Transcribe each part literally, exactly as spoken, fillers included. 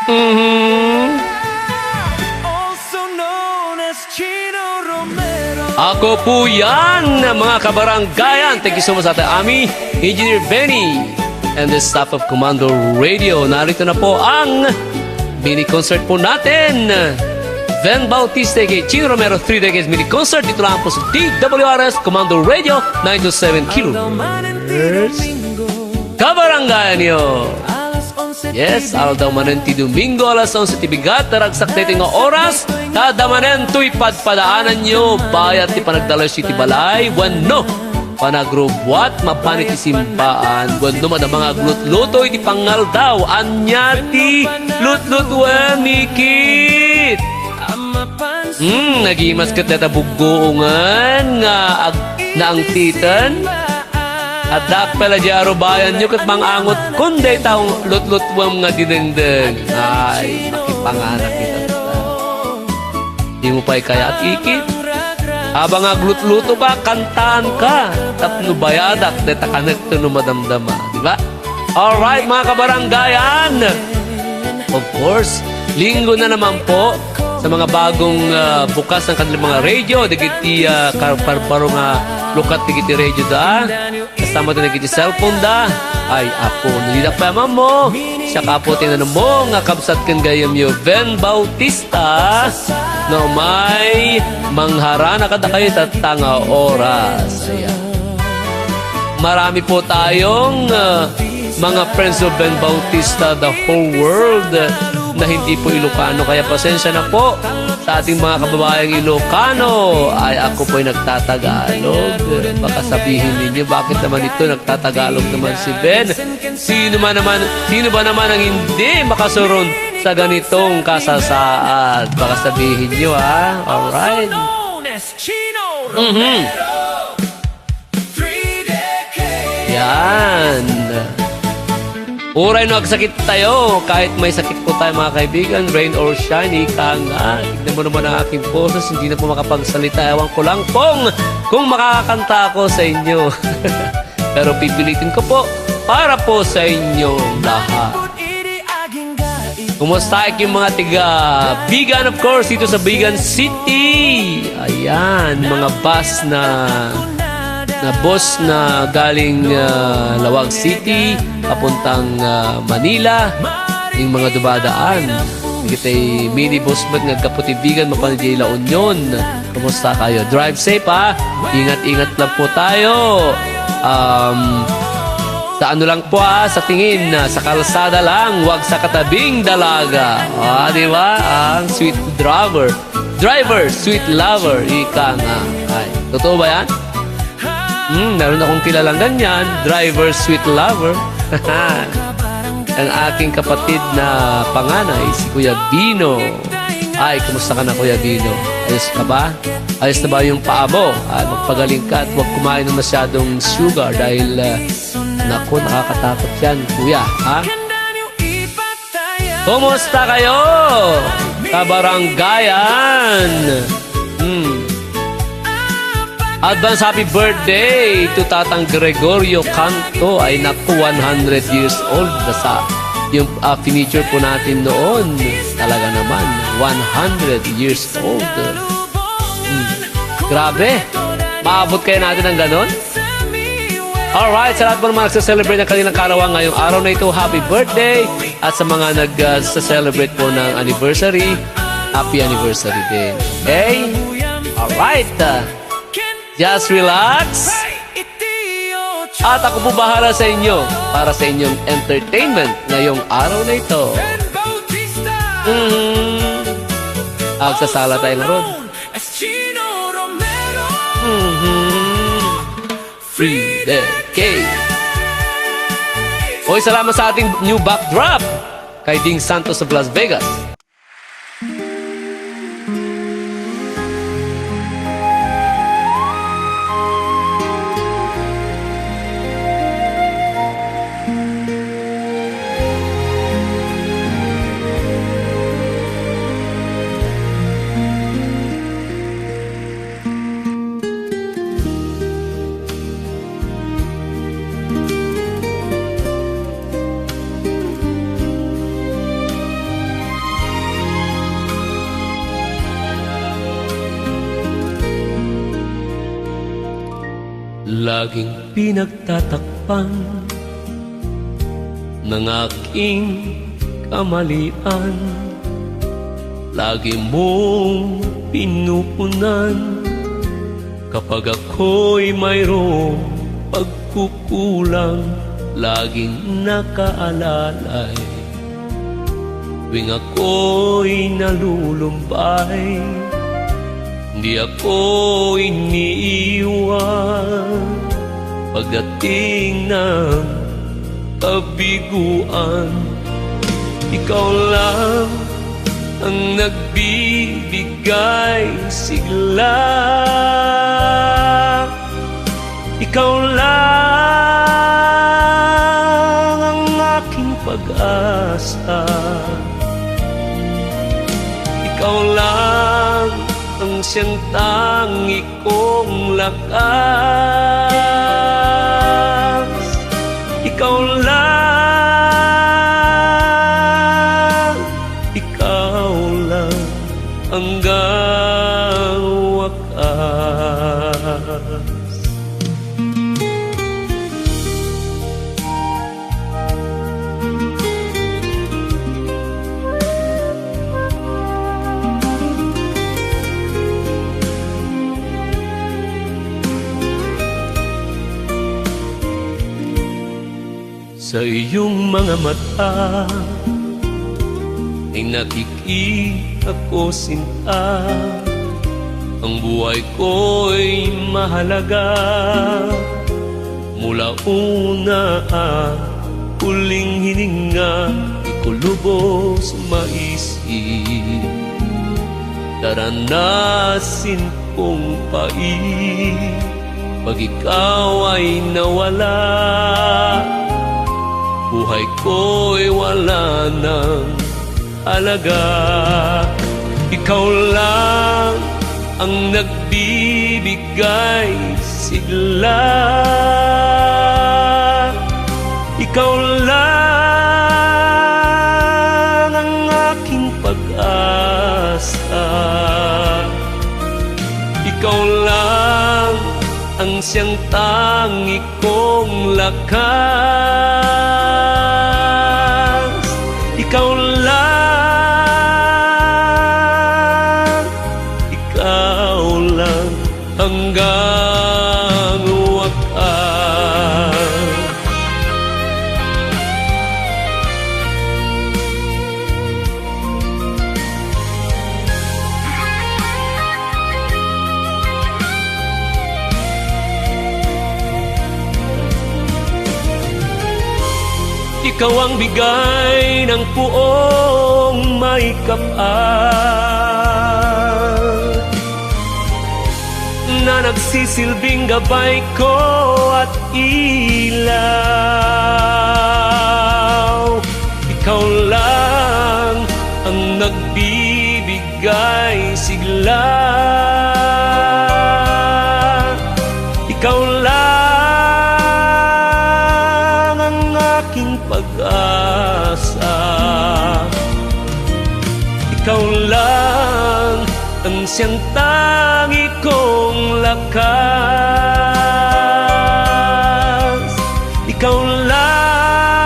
Mhm. Also known as Chino Romero. Ako po yan, mga kabarangayan. Thank you so much, Ate Ami, Engineer Benny, and the staff of Commando Radio. Narito na po ang mini concert po natin. Ven Bautista kay Chino Romero, three decades mini concert. Dito lang po sa D W R S Commando Radio, nine two seven kilohertz. Kabarangayan nyo. Yes, aldaw manen ti Domingo, alas onse ti bigat, naragsak daytoy nga oras, kada manen toy padpadaananyo, bayat ti panagdalayo iti balay, wenno panagrubuat mapan iti simbaan, wenno madama nga aglutluto iti pangaldaw, ania ti lutlutuem, ikit? Hmm, nagimas ket dayta buggoongen nga ag-, naangtiten. Adda pay la di arubayanyo ket mangangotkon dayta lutlutwem nga dinengdeng. Ay, makipanganak ita. Dimo pay kayat, ikit? Habang aglutluto ka, kantaanka. Tapno bayadak dayta kanekto no madamdama. Di ba? Alright, mga kabarangayan. Of course, Linggo na naman po sa mga bagong, ah, bukas ng kanilang mga radio, dagiti, ah, kar-, karbaro nga lukat dagiti radio da. Kasama da dagiti cellphone da. Ay, apo, no dida pay ammo. Siak, apo, ti nanammo nga kabsat ken gayyemyo, Ven Bautista. No, may mangharana kadakayo tatta nga oras. Ayan. Marami po tayong, ah, mga friends of Ven Bautista the whole world, ah, na hindi po Ilocano. Kaya pasensya na po sa ating mga kababayang Ilocano. Ay, ako po'y nagtatagalog. Baka sabihin ninyo, "Bakit naman ito, nagtatagalog naman si Ven?" Sino man naman, sino ba naman ang hindi makasuron sa ganitong kasasaad? Baka sabihin nyo, ha? Alright. Mhm. Yan. Uray no agsakit tayo, kahit may sakit po tayo, mga kaibigan, rain or shine, ika nga, tignan mo naman ang aking boses, hindi na po makapagsalita. Ewan ko lang pong kung makakanta ako sa inyo. Pero pipilitin ko po para po sa inyong lahat. Kumusta yung mga tiga Vigan, of course, dito sa Vigan City? Ayan, mga bus na, na bus na galing, ah, Laoag City, papuntang, ah, Manila. Yung mga dumadaan. Kita minibus met nga aggapu ti Vigan, mapan idiay La Union. Kumusta kayo? Drive safe, ha? Ingat-ingat lang po tayo. Um, sa ano lang po, ha? Sa tingin, ah, sa kalsada lang, wag sa katabing dalaga. Ah, di ba? Ang sweet driver. Driver, sweet lover. Ika nga. Ay, totoo ba yan? Hmm, meron akong kilalang ganyan. Driver, sweet lover. Ang aking kapatid na panganay, si Kuya Bino. Ay, kumusta ka na, Kuya Bino? Ayos ka ba? Ayos na ba yung paa mo? Ah, magpagaling ka at huwag kumain ng masyadong sugar dahil, ah, naku, nakakatakot yan, Kuya, ha? Kumusta kayo, kabarangayan? Hmm. Advance happy birthday to Tatang Gregorio Canto. Ay naku, one hundred years old na sa yung, ah, furniture po natin noon. Talaga naman, one hundred years old. Hmm. Grabe. Maabot kaya natin ang ganon? Alright, sa lahat po ng mga nagse-celebrate ng kanilang kaarawan ngayong araw na ito, happy birthday! At sa mga nag, ah, sa celebrate po ng anniversary, happy anniversary din. Okay? Alright. Ah, just relax. At ako po bahala sa inyo para sa inyong entertainment ngayong araw na ito. Mm. Agsasala tayo ngayon. Mhm. Free the cake. Oy, salamat sa ating new backdrop kay Ding Santos of Las Vegas. Laging pinagtatakpan ng aking kamalian. Lagi mong pinupunan kapag ako'y mayroong pagkukulang. Laging nakaalalay tuwing ako'y nalulumbay. Di ako iniiwan pagdating ng kabiguan. Ikaw lang ang nagbibigay sigla. Ikaw lang ang aking pag-asa. Ikaw lang ang siyang tangi kong lakas. Ikaw lang, ikaw lang hanggang wakas. Sa iyong mga mata ay nakikita ko, sinta, ang buhay ko'y mahalaga. Mula una ang huling hininga, di ko lubos maisip. Daranasin kong pait, pag ikaw ay nawala, buhay ko'y wala ng alaga. Ikaw lang ang nagbibigay sigla. Ikaw lang ang aking pag-asa. Ikaw lang ang siyang tangi kong lakas. Ikaw lang, ikaw lang hanggang wakas. Ikaw ang bigay ng puong may kapal na nagsisilbing gabay ko at ilaw. Ikaw lang ang nagbibigay sigla. Ikaw lang ang aking pag-asa. Ikaw lang ang siyang tangi kong lakas. Ikaw lang,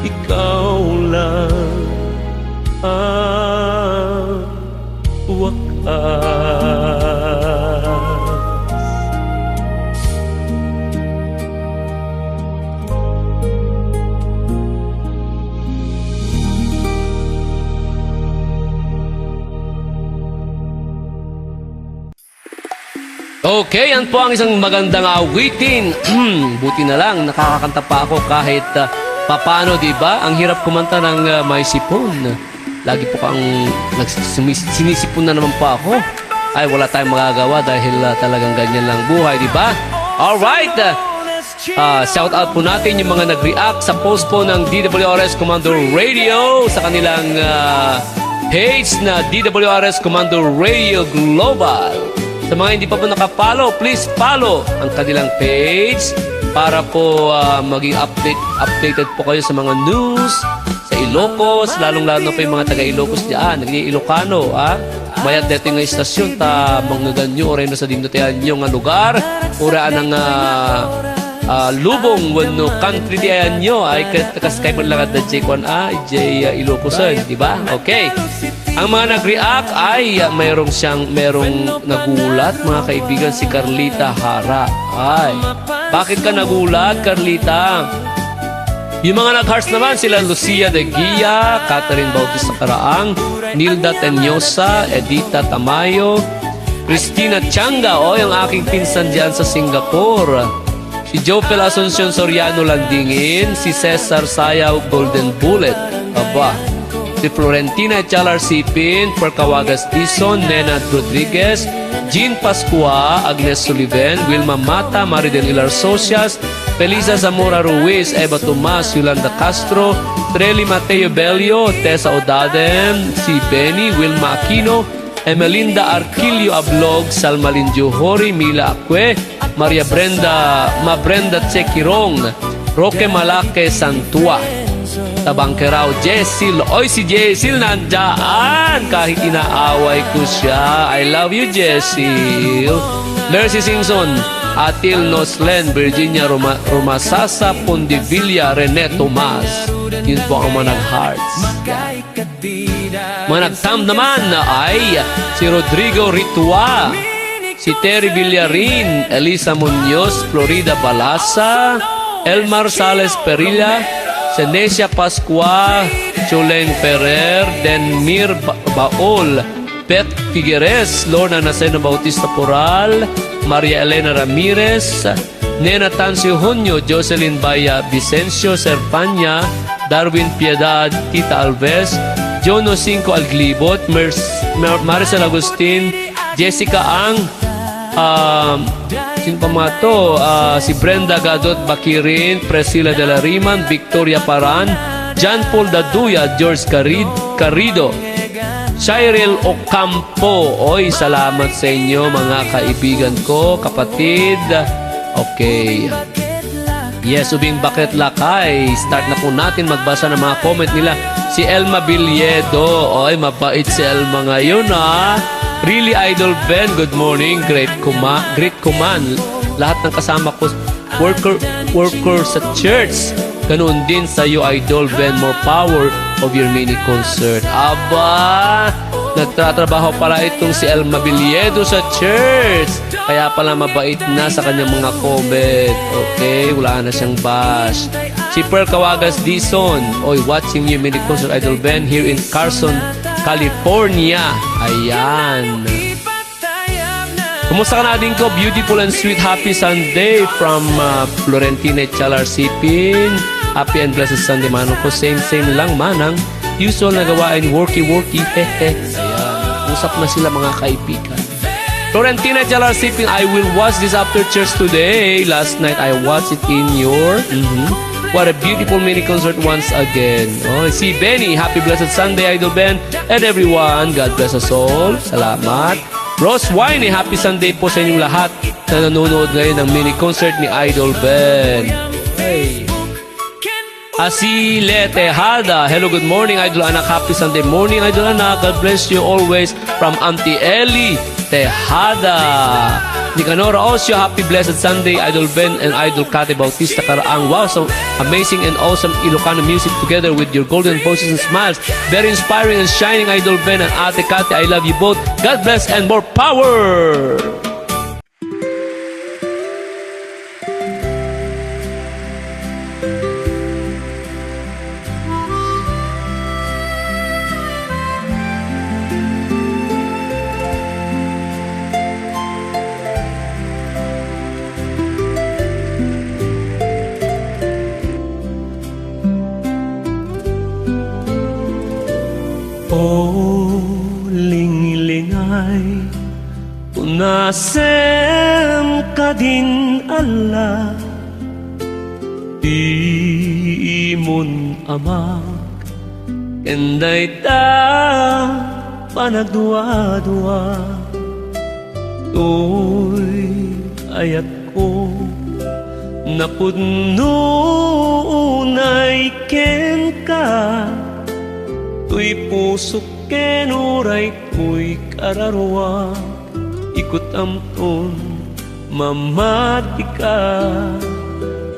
ikaw lang ang wakas. Okay, yan po ang isang magandang awitin. Buti na lang, nakakakanta pa ako kahit, ah, papano, di ba? Ang hirap kumanta ng, ah, may sipon. Lagi po kang nags-, sumis-, sinisipon na naman po ako. Ay, wala tayong magagawa dahil, ah, talagang ganyan lang buhay, di ba? Alright! Ah, shout out po natin yung mga nag-react sa post po ng D W R S Commander Radio sa kanilang, ah, page na D W R S Commander Radio Global. Sa mga hindi pa po naka-follow, please follow ang kanilang page para po, ah, maging update, updated po kayo sa mga news, sa Ilocos, lalong-lalo na po yung mga taga Ilocos dyan, naging Ilocano, ah. Mayat dito nga istasyon, ta mangngeganyo, oray no sa dimno tayanyo nga lugar, ura anang, ah, ah, lubong, wenno country ti ayanyo, ay ket kas kay man lang adda jay kwan, ah, jay, ah, Ilocos, eh, di ba? Okay. Ang mga nag-react ay, ah, mayroong siyang, mayroong nagulat, mga kaibigan, si Carlita Hara. Ay, bakit ka nagulat, Carlita? Yung mga nag-hearts naman, sila Lucia de Guia, Catherine Bautista Caraang, Nilda Tenyosa, Edita Tamayo, Christina Changa, oy, ang aking pinsan diyan sa Singapore. Si Jopel Asuncion Soriano Landingin, si Cesar Sayaw Golden Bullet. Aba, si Florentina Chalar Sipin, Percawagas Dison, Nenad Rodriguez, Jean Pascua, Agnes Sullivan, Wilma Mata, Maridel Hilar Socias, Felisa Zamora Ruiz, Eva Tomas, Yolanda Castro, Trely Mateo Bello, Tessa Odaden, si Benny, Wilma Aquino, Emelinda Arquillo Ablog, Salma Linjo Hori, Mila Acue, Maria Brenda, Ma Brenda Chekirong, Roque Malaque Santua. Tabangkeraw, Jessel. Oy, si Jessel nandyan. Kahit inaaway ko siya. I love you, Jessel. Mercy Singson, Atil Noslen, Virginia Roma-, Romasasa, Pondevilla, Rene Tomas. Yun po ang mga nag-hearts. Mga nag-thumb naman ay si Rodrigo Ritua, si Terry Villarin, Elisa Muñoz, Florida Balasa, Elmar Sales Perilla, Senesia Pascua, Chuleng Ferrer, Denmir Ba-, Baol, Beth Figueres, Lorna Naceno Bautista Poral, Maria Elena Ramirez, Nena Tancio Junio, Jocelyn Baya Vicencio, Servania, Darwin Piedad, Tita Alves, Jono Cinco Alglibot, Mers-, Mar-, Maricel Agustin, Jessica Ang, um, sino pa mga to? Ah, si Brenda Gadot Bakirin, Priscilla de la Riman, Victoria Paran, John Paul Daduya, George Carid-, Carido, Cyril Ocampo. Oy, salamat sa inyo, mga kaibigan ko, kapatid. Okay. Yes, ubing bakit lakay. Start na po natin magbasa ng mga comment nila. Si Elma Villedo. Oy, mabait si Elma ngayon, ah. Really, Idol Ben, good morning. Great kuma-, great command. Lahat ng kasama ko, worker, worker sa church. Ganoon din sa iyo, Idol Ben. More power of your mini concert. Aba, nagtatrabaho pala itong si Elma Villedo sa church. Kaya pala mabait na sa kanyang mga comment. Okay, wala na siyang bash. Si Pearl Cawagas Dison, oy, watching you, mini concert, Idol Ben, here in Carson, California. Ayan. Kumusta ka na, ading ko? Beautiful and sweet, happy Sunday from, uh, Florentina Chalar Sipin. Happy and blessed Sunday, manang ko. Same, same lang, manang. Usual na gawain, worky, worky. Hehe. Ayan. Usap na sila, mga kaibigan. Florentina Chalar Sipin, I will watch this after church today. Last night, I watched it in your, mhm. What a beautiful mini concert once again. Oh, si Benny, happy blessed Sunday, Idol Ben, and everyone. God bless us all. Salamat. Rose Wine, eh, happy Sunday po sa inyong lahat na nanonood ngayon ng mini concert ni Idol Ben. Hey. Asile Tejada, hello, good morning, Idol Anak. Happy Sunday morning, Idol Anak. God bless you always. From Auntie Ellie Tejada. Nicanor Osio, happy blessed Sunday, Idol Ben and Idol Kate Bautista Karaang. Wow, so amazing and awesome Ilocano music together with your golden voices and smiles. Very inspiring and shining, Idol Ben and Ate Kate. I love you both. God bless and more power! O linglingay, unasem kadin Allah, ti imon amak, ken dayta panagduadua. Toy ayatko, napudno unay kenka, Pusok ken uraykoy kararua, ikut-amton mamadika.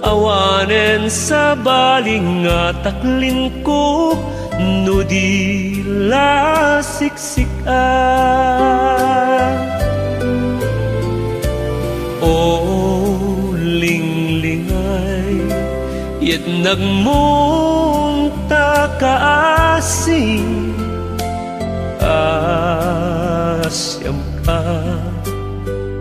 Awanen sabali nga taklinko no di la siksika. O linglingay, yetnagmon ta kaasi, asiamka.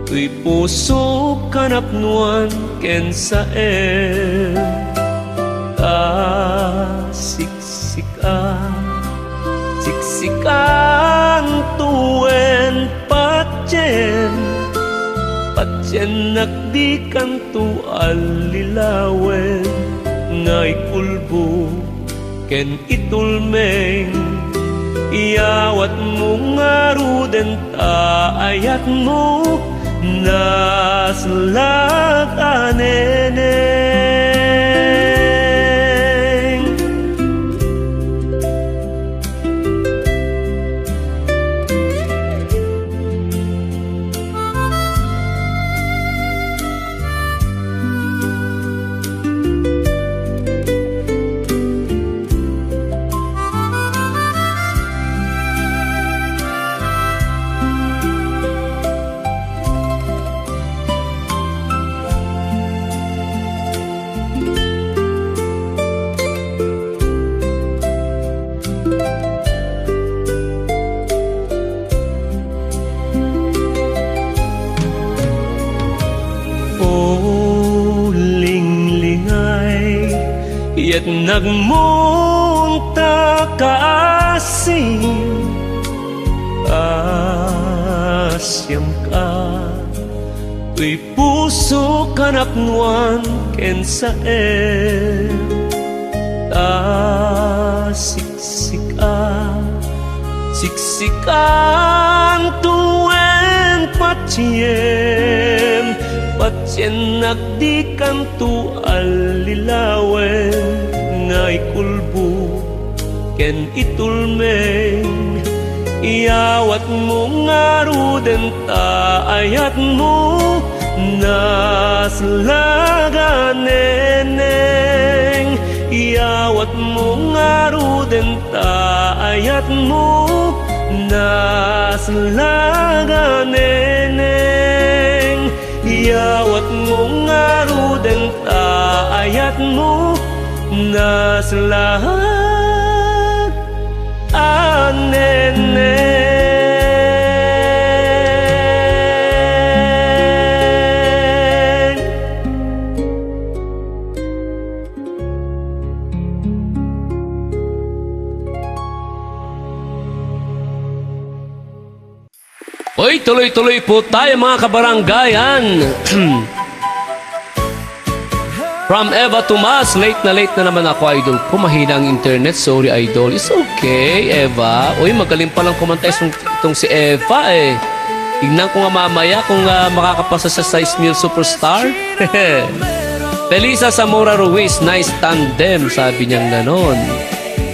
Toy pusok a napnoan ken saem, ta siksika. Siksikanto wen patien, patiennak dikanto allilawen nga ikulbo ken itulmeng. Iyawatmo ngaruden ta ayatmo, naslag a neneng. O linglingay, yetnagmon ta kaasi, asiamka. Toy pusok a napnoan ken saem, ta siksika. Siksikanto wen patien, patiennak dikanto allilawen nga ikulbo ken itulmeng. Iyawatmo ngaruden ta ayatmo, naslag a neneng. Iyawatmo ngaruden ta ayatmo, naslag a neneng. Iyawatmo ngaruden ta ayatmo, naslag a neneng. Uy, tuloy-tuloy po tayo, mga kabaranggayan. From Eva Tomas, late na late na naman ako, idol ko. Mahina ang internet. Sorry, idol. It's okay, Eva. Uy, magaling palang kumanta itong, itong si Eva, eh. Tingnan ko nga mamaya kung, ah, makakapasa siya sa Smil Superstar. Felisa Zamora Ruiz, nice tandem, sabi niyang ganon.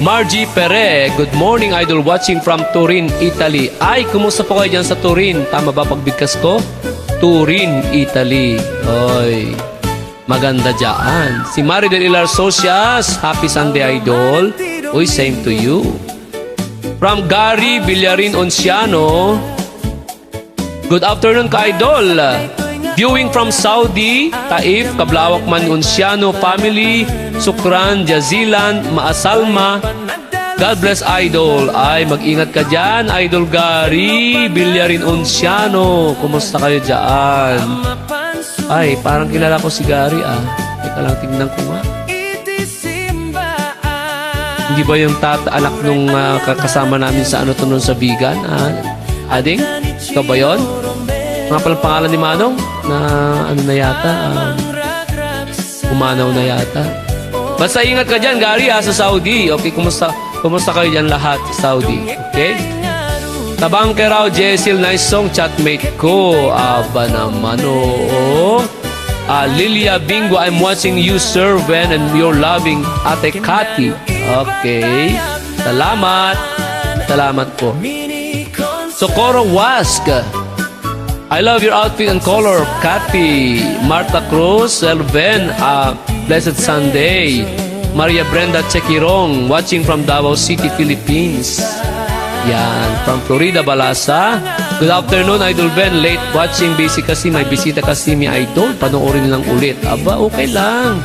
Margie Pere, good morning, idol, watching from Turin, Italy. Ay, kumusta po kayo dyan sa Turin? Tama ba pagbigkas ko? Turin, Italy. Oy, maganda dyan. Si Maridel Ilar Socias, happy Sunday, idol. Uy, same to you. From Gary Villarin Onciano, good afternoon, ka-idol. Viewing from Saudi, Taif, kablawak man ni Onciano family, sukran jazilan, maa salma. God bless, idol. Ay, mag-ingat ka dyan, Idol Gary Villarin Onciano. Kumusta kayo dyan? Ay, parang kilala ko si Gary, ah. Teka lang, tignan ko nga. Hindi ba yung tat-, anak nung, ah, ka-, kasama namin sa ano to nun sa Vigan, ah, Ading? Ikaw ba yun? Nga pala pangalan ni Manong na ano na yata, um, pumanaw na yata. Basta ingat ka dyan, Gary, ah, sa Saudi. Okay, kumusta, kumusta kayo dyan lahat sa Saudi? Okay? Tabang kay Raw Jessel, nice song, chatmate ko. Aba naman, oo. Ah, Lilia Bingo, I'm watching you, Sir Wen, and your loving Ate Cathy. Okay. Salamat. Salamat po. Socorro Wask. I love your outfit and color. Kathy, Martha Cruz, Elven, ah, blessed Sunday. Maria Brenda Chekirong, watching from Davao City, Philippines. Yan, from Florida, Balasa. Good afternoon, Idol Ben. Late watching, busy kasi, may bisita kasi, mi idol. Panoorin lang ulit. Aba, okay lang.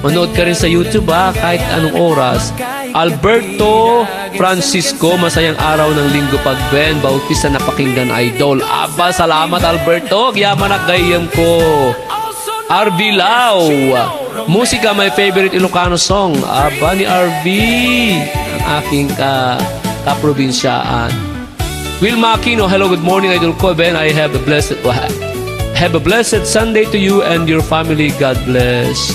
Manood ka rin sa YouTube, ha, kahit anong oras. Alberto Francisco, masayang araw ng Linggo Pagben Bautista na pakinggan, idol. Aba, salamat, Alberto. Agyaman a gayyem ko. R V Lau, musika, my favorite Ilocano song. Aba, ni R V, ang aking ka-, kaprobinsyaan. Wilma Aquino, hello, good morning, idol ko. Ben, I have a blessed, have a blessed Sunday to you and your family. God bless.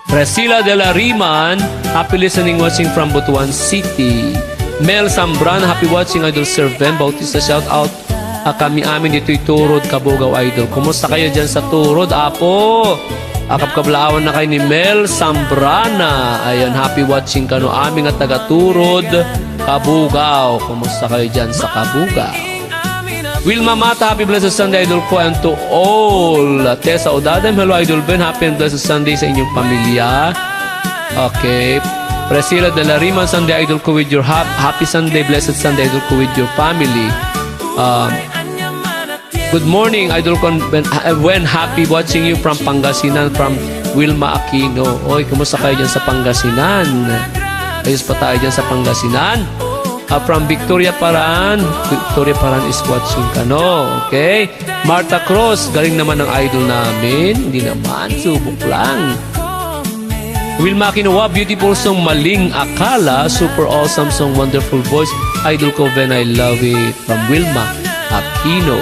Priscilla de la Riman, happy listening, watching from Butuan City. Mel Sambran, happy watching, Idol Sir Ben Bautista, shout out a kami amin ditoy Turod, Kabugao, Idol. Kumusta kayo dyan sa Turod, Apo? Akabkablaawan na kayo ni Mel Sambrana. Ayan, happy watching kano amin nga taga Turod, Kabugao. Kumusta kayo dyan sa Kabugao? Wilma Mata, happy blessed Sunday, idol ko, and to all. Tessa Odadem, hello, Idol Ben. Happy and blessed Sunday sa inyong pamilya. Okay. Priscilla de la Rima, Sunday, idol ko, with your hap-, happy Sunday, blessed Sunday, idol ko, with your family. Um, good morning, idol ko, Ben, uh, when happy watching you from Pangasinan, from Wilma Aquino. Oy, kumusta kayo dyan sa Pangasinan? Ayos pa tayo dyan sa Pangasinan. Ah, from Victoria Paran. Victoria Paran is watching kano. Okay? Martha Cross, galing naman ang idol namin. Hindi naman, subok lang. Wilma Aquino, wow, beautiful song, Maling Akala, super awesome song, wonderful voice. Idol ko, Ben, I love it. From Wilma Aquino.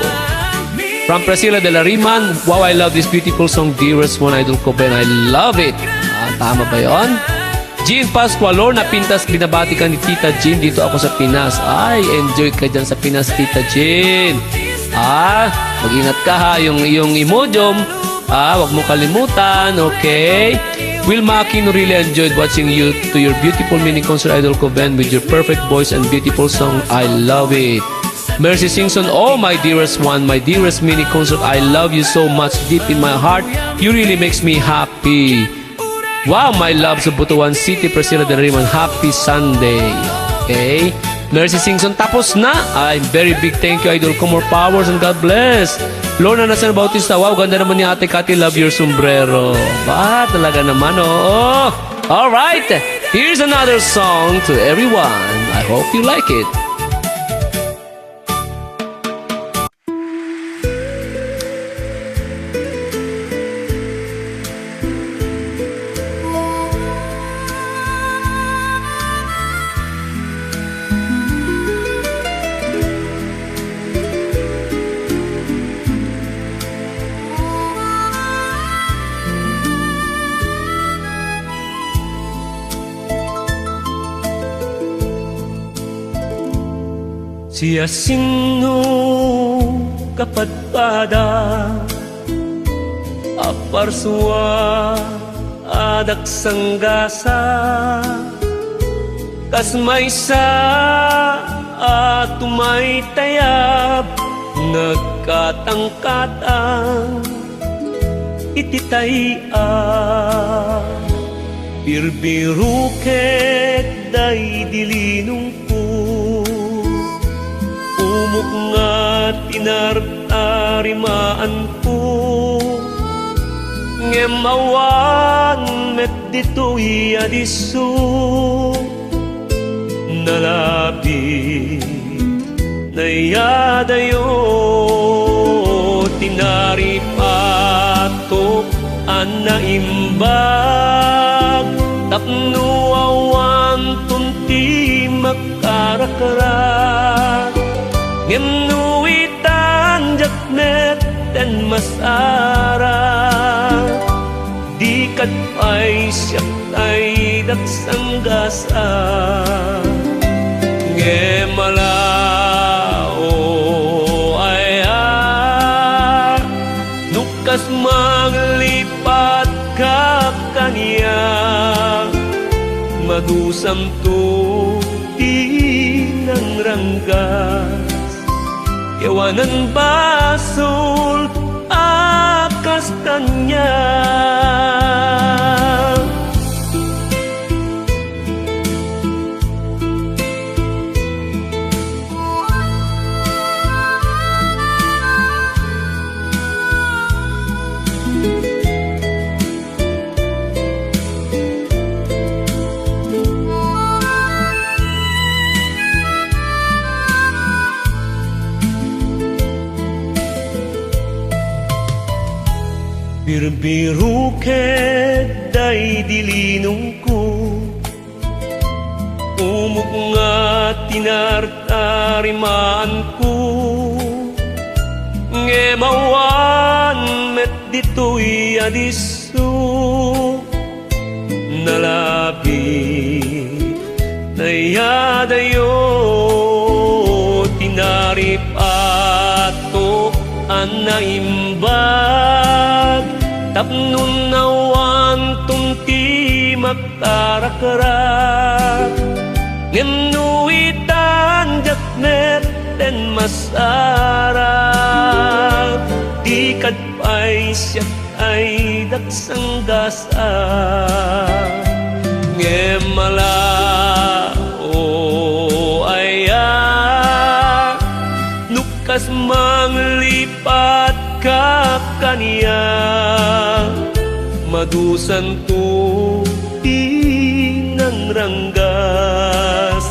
From Priscilla de la Riman, wow, I love this beautiful song, Dearest One, idol ko, Ben, I love it. Ah, tama ba yon? Jean Pascua, Lorna Pintas, binabati ka ni Tita Jean, dito ako sa Pinas. Ay, enjoy ka dyan sa Pinas, Tita Jean. Ah, mag-ingat ka ha, yung, yung Imodium. Ah, wag mo kalimutan, okay? Wilma Aquino, really enjoyed watching you to your beautiful mini concert, idol ko, Ben, with your perfect voice and beautiful song. I love it. Mercy Singson, oh my dearest one, my dearest mini concert, I love you so much deep in my heart. You really makes me happy. Wow, my love sa Butuan City, Priscilla de Raymond, happy Sunday. Okay? Mercy Singson, tapos na. Ay, very big thank you, idol ko. More powers and God bless. Lorna Nasan Bautista, wow, ganda naman ni Ate Cathy. Love your sombrero. Ba, talaga naman, oo. All right, here's another song to everyone. I hope you like it. Siasino kapadpada a parsua a dagsanggasat, kas maysa a tumaytayab nagkatangkatang iti tay-a. Birbiruket daydi linong Umuknga ti nartarimaanko, ngem awan met ditoy a disso. Nalabit, nayadayo ti naripatok a naimbag tapno awanton ti mak- karakrak. Ngem no itan diak met ten masara, di kad pay siak tay dagsanggasat. Ngem ala, o aya, no kas manglipat ka kaniak, madusamto ti nang ranggas. Ti awanan basol a kas kaniak. Birbirok ket daydi linongko, umuknga ti nartarimaanko, ngem awan met ditoy a disso. Nalabit, naiyadayo ti naripato a naimbag tapno nawanton ti makarakrak. Ngem no itan diak met ten masarap, di kad pay siak ay daksanggas a. Ngem ala, o aya, no kas manglipat ka kaniak, madusanto ti nangranggas.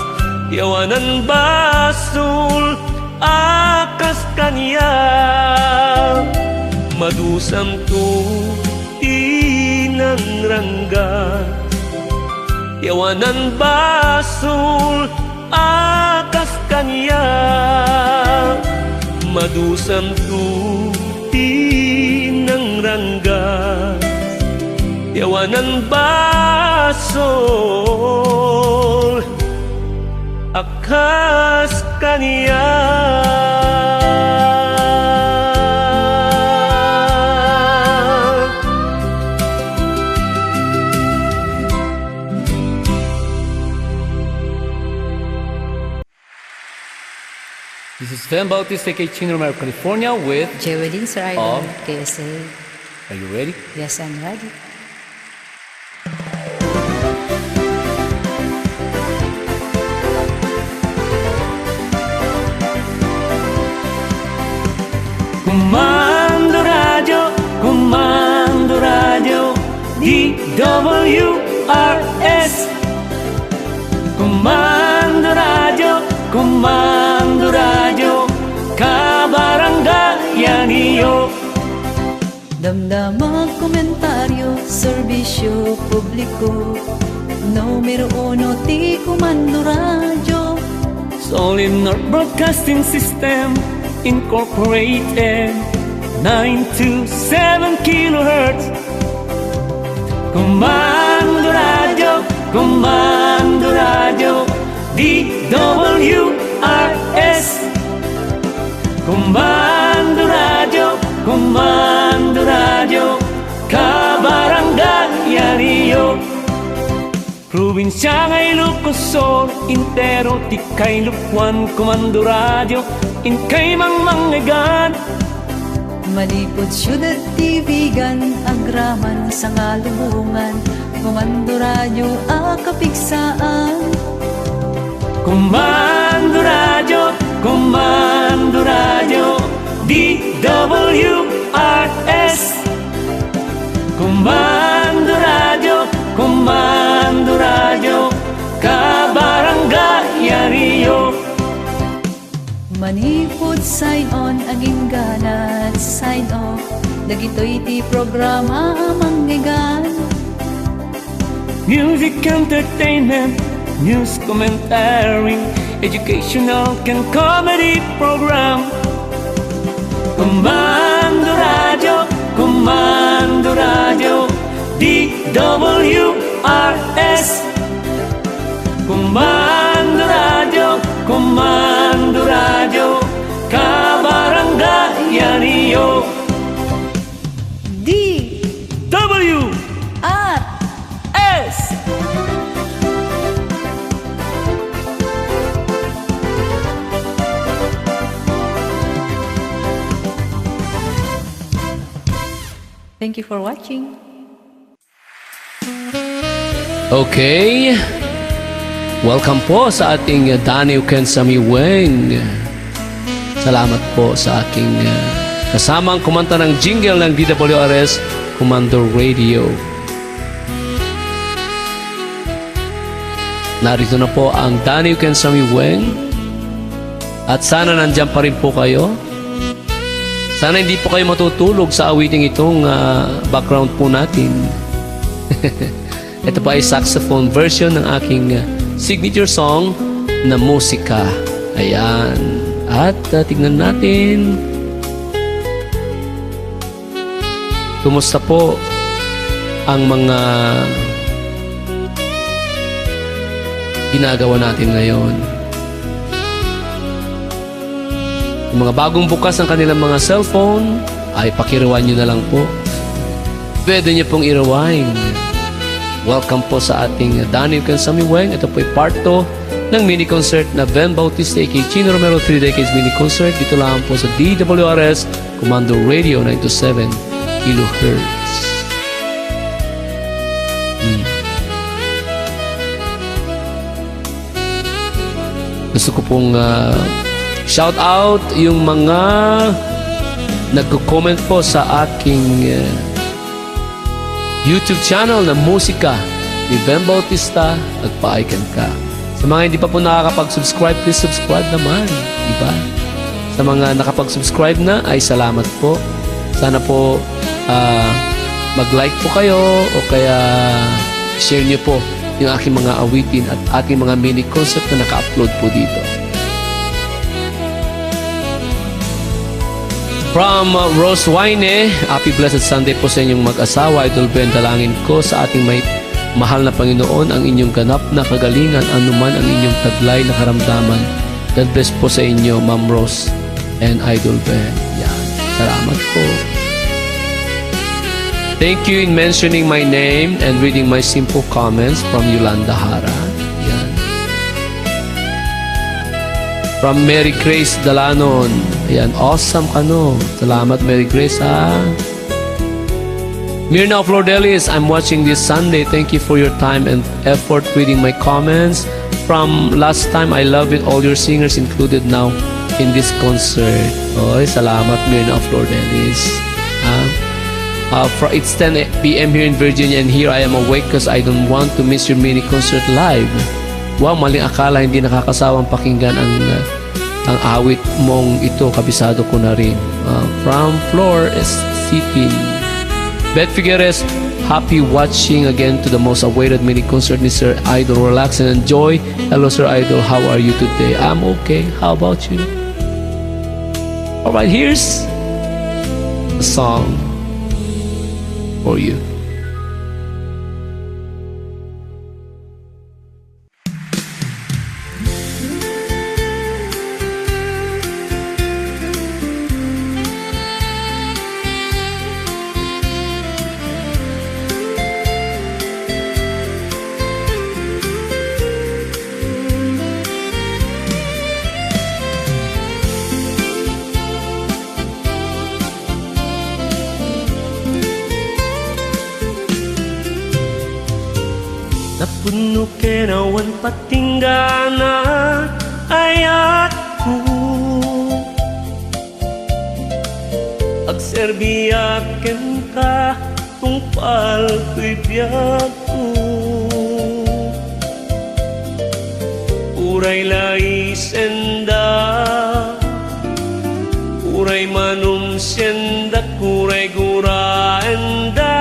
Ti awanan basol a kas kaniak, madusanto ti nangranggas. Ti awanan basol a kas kaniak, madusanto ti nangranggas. Ti awanan basol a kas kaniak. This is Fan Bautista, K T N Romero, California, with Jewelyn Sir Idol, of K S A. Are you ready? Yes, I'm ready. Komando Radio, Komando Radio, D W R S. Komando Radio, Komando Radio, kabarangayan yo. Damdama, komentario, serbisyo publiko. Numero uno ti Komando Radio. Solid North Broadcasting System Incorporated, nine two seven kilohertz. Komando Radio, Komando Radio, D W R S. Komando Radio, Komando Radio, kabarangayan yo. Probinsia nga Ilocos Sur, entero ti kailupoan, Komando Radio, inkay mangmangngegad. Manipud Siudad ti Vigan, agraman, Sangalubongan, Komando Radio a kapigsaan. Komando Radio, Komando Radio, D W R S. Komando Radio, Komando Radio, kabarangayan yo. Manipud sign on, agingga na sign off. Dagitoy ti programa a mangngegad. Music, entertainment, news, commentary, educational, ken comedy program. Komando Radio, Komando Radio, D W R S. Komando Radio, Komando Radio, kabarangayan yo. D W R S. Thank you for watching. Okay. Welcome po sa ating Daniw ken Sammy Weng. Salamat po sa aking, uh, kasamang kumanta ng jingle ng D W R S Commander Radio. Narito na po ang Daniw ken Sammy Weng. At sana nandiyan pa rin po kayo. Sana hindi po kayo matutulog sa awiting itong, ah, background po natin. Ito pa ay saxophone version ng aking, ah, signature song na Musika. Ayan. At, ah, tignan natin. Kumusta po ang mga ginagawa natin ngayon? Yung mga bagong bukas ang kanilang mga cellphone, ay pakirewind nyo na lang po. Pwede nyo pong i-rewind. Welcome po sa ating Daniw ken Sammy Weng. Ito po'y part two ng mini concert na Ven Bautista, A K A Chino Romero, Three Decades Mini Concert. Dito lang po sa D W R S Commander Radio, nine two seven kilohertz. Hmm. Gusto ko pong, ah, shout out yung mga nagko-comment po sa aking, ah, YouTube channel na Musika ni Ven Bautista, Agpaay Kenka. Sa mga hindi pa po nakakapag-subscribe, please subscribe naman, di ba? Sa mga nakapag-subscribe na, ay salamat po. Sana po, ah, mag-like po kayo o kaya share nyo po yung aking mga awitin at ating mga mini concert na naka-upload po dito. From, uh, Rose Wine, happy blessed Sunday po sa inyong mag-asawa, Idol Ben. Dalangin ko sa ating may mahal na Panginoon ang inyong ganap na kagalingan, anuman ang inyong taglay na karamdaman. God bless po sa inyo, Ma'am Rose and Idol Ben. Yan. Salamat po. Thank you in mentioning my name and reading my simple comments from Yolanda Hara. Yan. From Mary Grace Dalanon. Ayan, awesome kano. Salamat, Mary Grace, ha. Mirna of Lourdelis, I'm watching this Sunday. Thank you for your time and effort reading my comments. From last time, I love it. All your singers included now in this concert. Oy, salamat, Mirna of Lourdelis. Ah, uh, fr-, it's ten p m here in Virginia, and here I am awake 'cause I don't want to miss your mini concert live. Wow, maling akala, hindi nakakasawang pakinggan ang, uh, ang awit mong ito, kabisado ko na rin. Uh, from Flor S. Sipin. Beth Figueres, happy watching again to the most awaited mini concert ni Sir Idol. Relax and enjoy. Hello, Sir Idol. How are you today? I'm okay. How about you? All right, here's a song for you. Napuno ken awan patingganan ayatko. Agserbiak kenka, tungpal toy biagko. Uray la isenda, uray manumsienda, uray guraenda,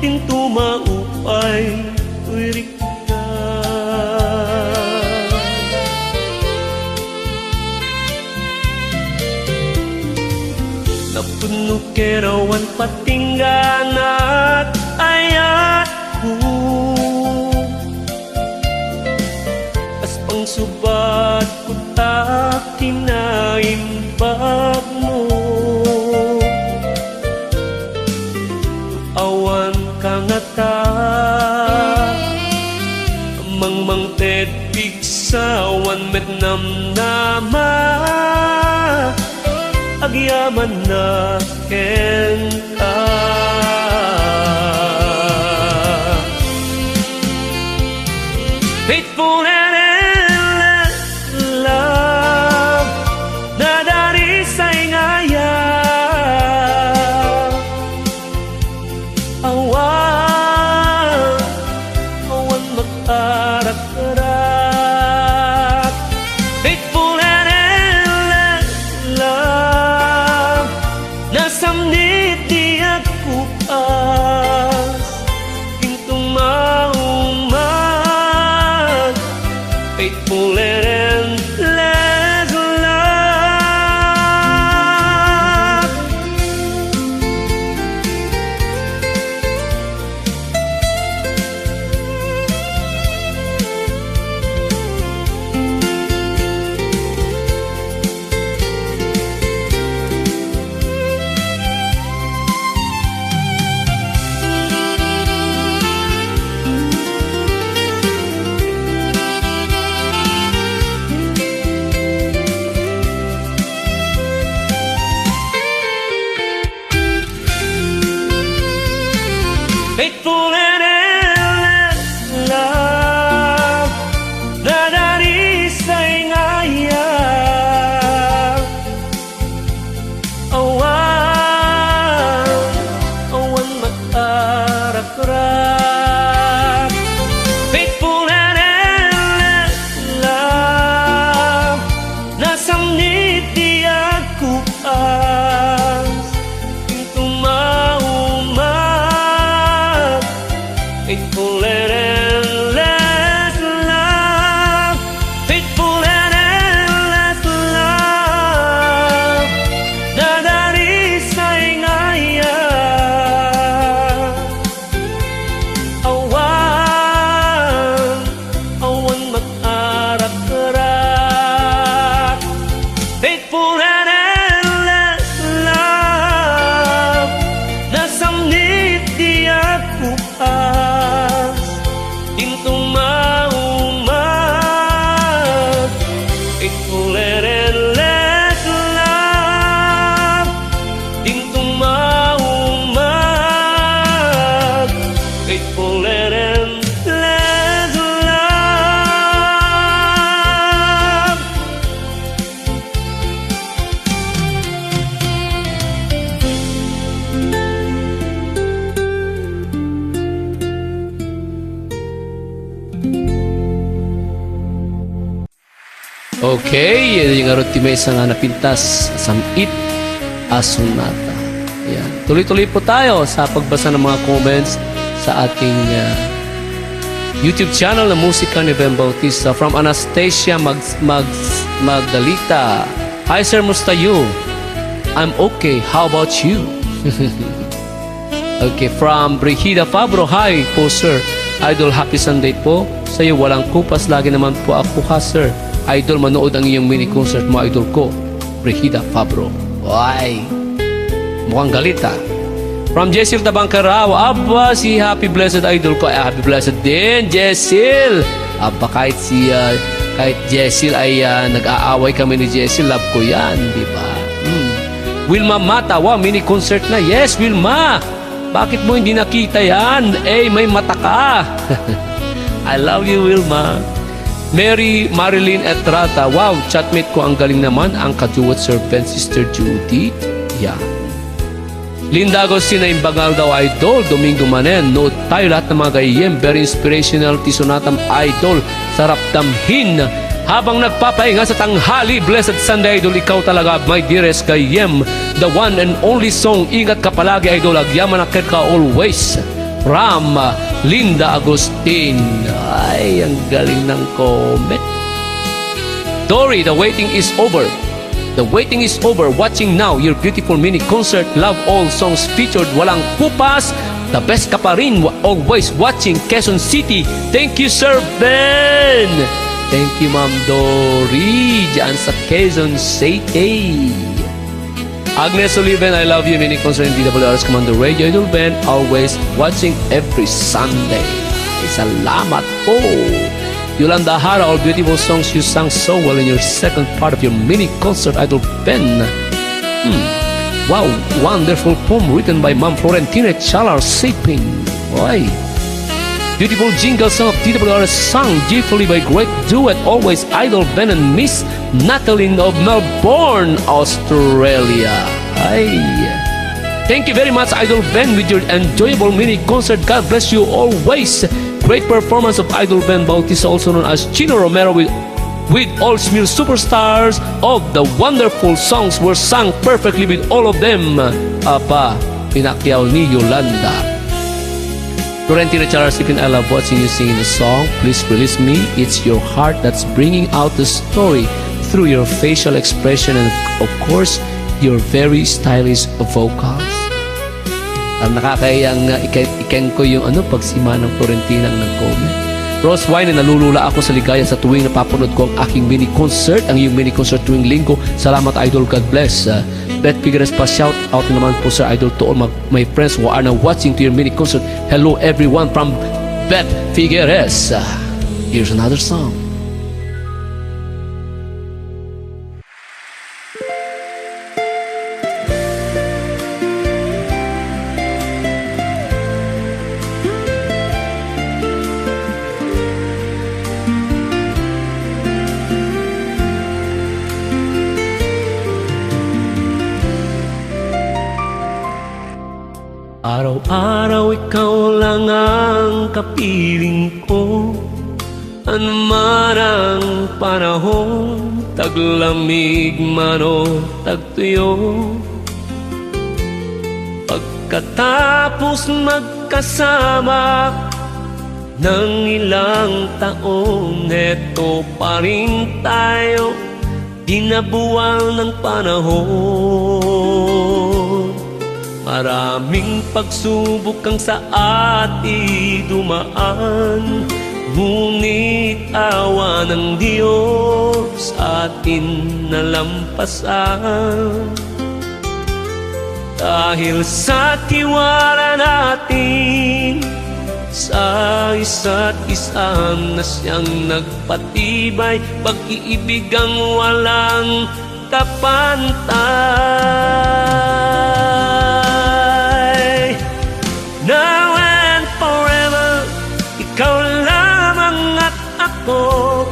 into maupay toy rikna. Napuno ken awan patingganan ayatko. Kas pangsubatko ta kinaimbagmo. Awan kangata, mangmangted pigsa, awan met namnama. agyamanna kenka. Faithful and endless love, nadarisay nga ayam. Awan, awan makarakrak. Faithful and endless love, nasamnit ti agkupas. Intong maumat, faithful and endless love. Faithful and endless love, nadarisay nga ayam. Awan, awan makarakrak. Faithful and endless love, nasamnit ti agkupas. Intong maumat, faithful and endless love, faithful and endless love, nadarisay nga ayam. Awan, awan makarakrak. Faithful and endless love, nasamnit ti agkupas. Intong maumat, faithful and endless love. Intong maumat, faithful and endless love. Okay, yan yung arot ti maysa nga napintas, Sam-it a Sonata. Ayan. Tuloy-tuloy po tayo sa pagbasa ng mga comments sa ating, ah, YouTube channel na Musika ni Ben Bautista. From Anastasia Mag-, Mag-, Magdalita. "Hi, sir, musta you? I'm okay. How about you?" Okay, from Brigida Fabro. "Hi po, sir. Idol, happy Sunday po. Sa'yo, walang kupas. Lagi naman po ako, ha, sir. Idol, manood ang iyong mini concert mo, idol ko." Brigida Fabro. Why? Mukhang galit, ah. From Jessel Tabangkaraw. Aba, si Happy Blessed, idol ko. Ay, Happy Blessed din, Jessel. Aba, kahit si, ah, kahit Jessel ay, ah, nag-aaway kami ni Jessel, love ko yan, di ba? Hmm. Wilma Mata, wow, mini concert na. Yes, Wilma! Bakit mo hindi nakita yan? Eh, may mata ka. I love you, Wilma. Mary Marilyn Etrata, wow, chatmate ko, ang galing naman, ang kaduet Sir Ben, Sister Judy. Yeah. Linda Agustina Imbangal daw, idol, Domingo manen, nood tayo lahat ng mga gayem, very inspirational ti sonatam, idol, sarap damhin. Habang nagpapahinga sa tanghali, blessed Sunday, idol, ikaw talaga, my dearest gayem, the one and only song, ingat ka palagi, idol, agyamanak kenka always. From, uh, Linda Agustin. Ay, ang galing ng comment. Dory, the waiting is over. The waiting is over. Watching now your beautiful mini concert. Love all songs featured. Walang kupas. The best ka pa rin. Wa-, always watching Quezon City. Thank you, Sir Ben. Thank you, Ma'am Dory. Diyan sa Quezon City. Agnes Oliven, I love you. Mini concert in D W R S Commander Radio. Idol Ben, always watching every Sunday. Ay, salamat po. Yolanda Hara, all beautiful songs you sang so well in your second part of your mini concert, Idol Ben. Wow, wonderful poem written by Ma'am Florentina Chalar Siping. Oy. Beautiful jingle song of T W R S, sung joyfully by great duet, always Idol Ben and Miss Natalie of Melbourne, Australia. Ay. Thank you very much, Idol Ben, with your enjoyable mini concert. God bless you always. Great performance of Idol Ben Bautista, also known as Chino Romero, with, with all Smil superstars of the wonderful songs were sung perfectly with all of them. Apa, pinakyaw ni Yolanda. Florentino Charles, even I love watching you singing the song. Please release me. It's your heart that's bringing out the story through your facial expression and, of course, your very stylish vocals. Ang nakakayang, uh, iken, iken ko yung ano, pagsima ng Florentina ang nag-comment. Rose Wine, nalulula ako sa ligaya sa tuwing napapanood ko ang aking mini concert, ang iyong mini concert tuwing linggo. Salamat, Idol. God bless. Uh, Beth Figueres pa, shout out naman po, Sir Idol, to all my, my friends who are now watching to your mini concert. Hello, everyone from Beth Figueres. Uh, here's another song. Araw-araw ikaw lang ang kapiling ko. Anuman ang panahon, taglamig man o tagtuyo, pagkatapos magkasama ng ilang taon, eto pa rin tayo, di nabuwal ng panahon. Maraming pagsubok ang sa atin dumaan, ngunit awa ng Diyos atin nalampasan. Dahil sa tiwala natin sa isa't isa na siyang nagpatibay, pag-iibig ang walang kapantay. Now and forever, ikaw lamang at ako.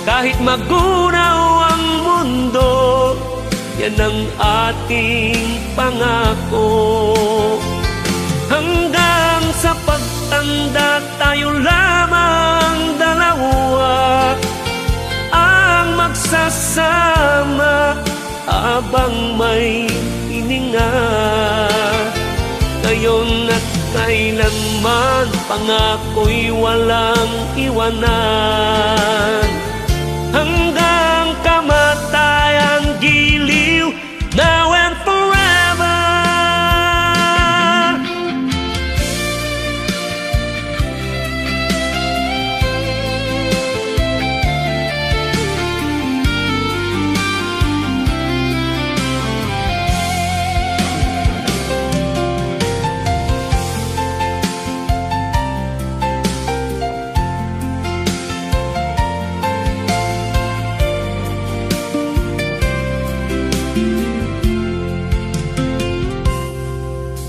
Kahit magunaw ang mundo, yan ang ating pangako. Hanggang sa pagtanda, tayo lamang dalawa ang magsasama habang may hininga. Ngayon at kailanman, pangako'y walang iwanan. Hanggang kamatayan, giliw, now and forever.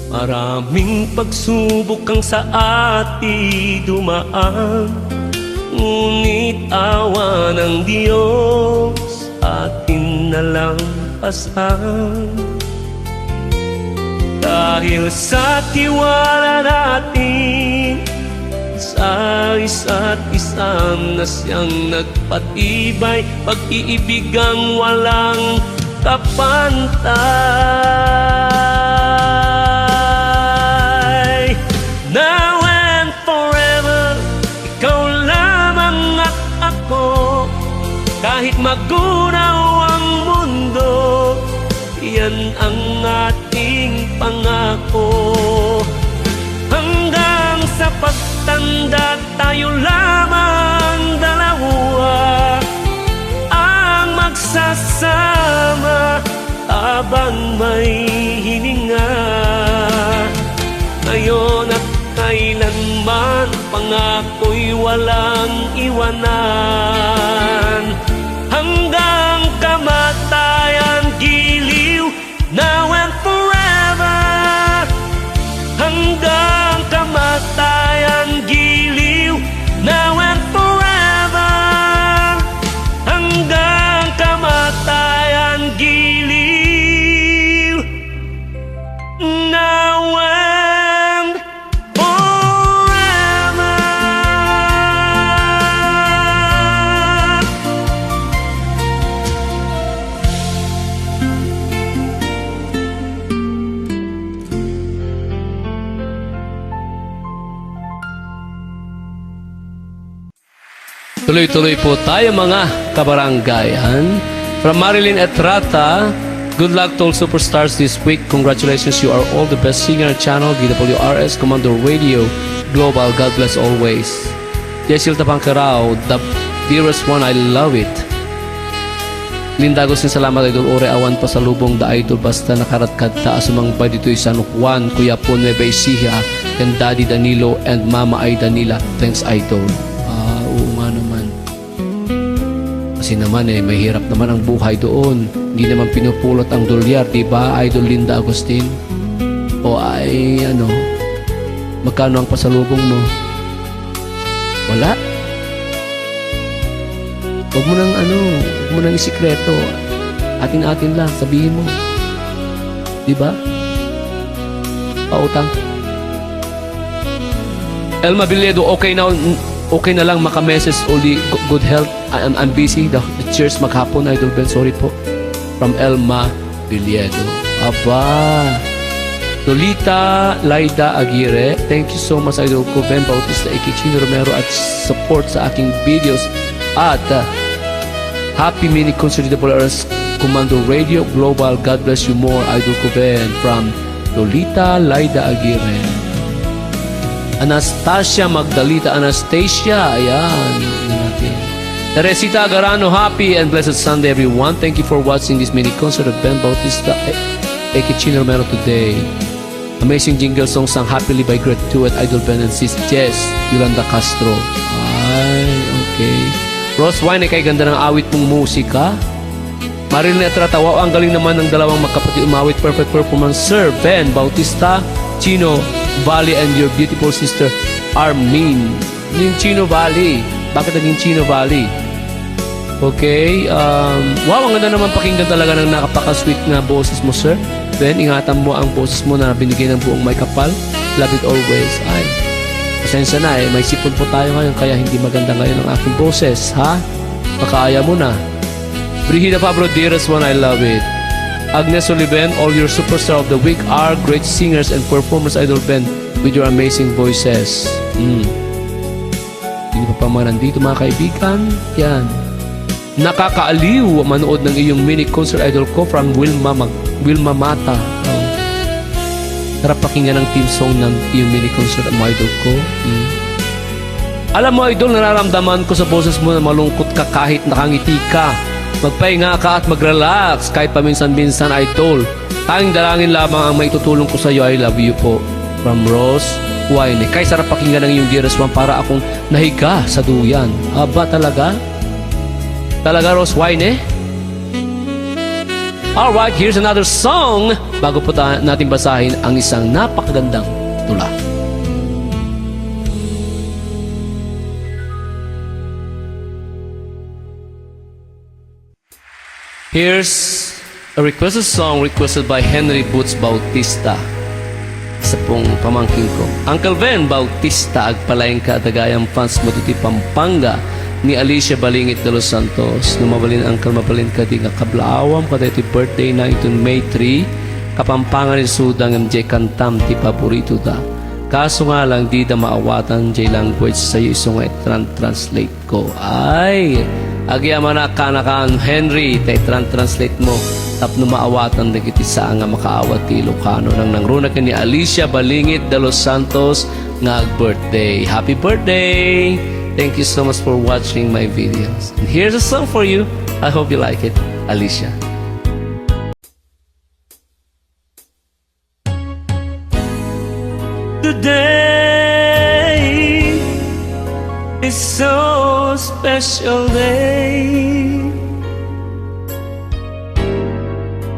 Maraming pagsubok ang sa atin dumaan, ngunit awa ng Diyos atin nalampasan. Dahil sa tiwala natin sa isa't isa na siyang nagpatibay, pag-iibig ang walang kapantay. Now and forever, ikaw lamang at ako. Kahit magunaw ang mundo, yan ang ating pangako. Hanggang sa pagtanda, tayo lamang dalawa ang magsasama habang may hininga. Ngayon at kailanman, pangako'y walang iwanan. Hanggang kamatayan, giliw, Tuloy-tuloy po tayo, mga kabarangay, han? From Marilyn Etrata, "Good luck to all superstars this week. Congratulations, you are all the best singer channel, D W R S, Commander Radio Global. God bless always." Jessica Tapangkaraw, "The dearest one, I love it." Linda Agustin, "Salamat, Idol. Uray awan pasalubong da, Idol, basta nakaratkadta a sumangbay ditoy San Juan, Quiapo, Nueva Ecija, ken Daddy Danilo and Mama Ay Danila. Thanks, Idol." Ah, oo nga naman. Kasi naman eh, mahirap naman ang buhay doon. Hindi naman pinupulot ang dolyar, di ba, Idol Linda Agustin? O ay, ano, magkano ang pasalubong mo? Wala. Huwag mo nang ano, huwag mo nang isikreto. Atin-atin lang, sabihin mo. Di ba? Pautang. Elma Villedo, "Okay na, okay na lang maka-message uli. G-, good health. I-, I'm, I'm busy. The, the cheers maghapon, Idol Ben. Sorry po." From Elma Villedo. Aba. Lolita Laida Aguirre, "Thank you so much, Idol ko, Ben Bautista, Ikichin Romero, at support sa aking videos." At, uh, "Happy mini concert, D W R S Commando Radio Global. God bless you more, Idol ko, Ben." From Lolita Laida Aguirre. Anastasia Magdalita, Anastasia, ayan. Ano natin? Teresita Agarano, "Happy and blessed Sunday, everyone. Thank you for watching this mini concert of Ben Bautista, E-, Ekichin Romero today. Amazing jingle song sang Happily by Great Duet, Idol Ben and Sis Jess, Yolanda Castro." Ay, okay. Rose Wine, ikay ganda ng awit mong musika. Marilyn Etrata, "Wow, ang galing naman ng dalawang magkapatid umawit. Perfect performance, Sir Ben Bautista, Chino Valley, and your beautiful sister, Armin." Yung Chino Valley. Bakit naging Chino Valley? Okay, um, wow, ang ganda naman pakinggan talaga ng napaka-sweet na boses mo, sir. Ben, ingatan mo ang boses mo na binigay ng buong may kapal. Love it always. Ay, pasensya na eh. May sipon po tayo ngayon, kaya hindi maganda ngayon ang aking boses, ha? Makaaya mo na. Brigida Fabro, "Dearest one, I love it." Agnes Oliven, "All your superstar of the week are great singers and performers, Idol Ben, with your amazing voices." Hmm. Hindi pa pa mga nandito, mga kaibigan. Yan. "Nakakaaliw manood ng iyong mini concert, Idol ko," from Wilma Mag-, Wilma Mata. Oh. Sarap pakinggan ang theme song ng iyong mini concert, ang mga idol ko. Hmm. Alam mo, idol, nararamdaman ko sa boses mo na malungkot ka kahit nakangiti ka. Magpahinga ka at mag-relax kahit paminsan-minsan, idol. Tanging dalangin lamang ang maitutulong ko sa iyo. I love you po. From Rose Wine. Kay sarap pakinggan ang iyong dearest one, para akong nahiga sa duyan. Aba, talaga? Talaga, Rose Wine, eh? Alright, here's another song bago po ta-, natin basahin ang isang napakagandang tula. Here's a requested song requested by Henry Boots Bautista. Isa pong pamangkin ko. Uncle Ben Bautista, agpalaing ka, dagayam fans mo ditoy Pampanga. Ni Alicia Balingit de los Santos, no mabalin, Uncle, mabalin kadi nga kablaawam kadaytoy birthday na iton May three, Kapampangan ni Sudang M J kantam ti paborito da. Kaso nga lang, di da maawatan jay language sayo, isu nga itran-translate ko. Ay, agyamanak kanakan, Henry, ta itran-translate mo tapno maawatan dagiti saan nga makaawat ti Ilocano. Nangnangruna ken ni Alicia Balingit de los Santos nga ag-birthday. Happy birthday! Thank you so much for watching my videos. And here's a song for you. I hope you like it, Alicia. Today is so special day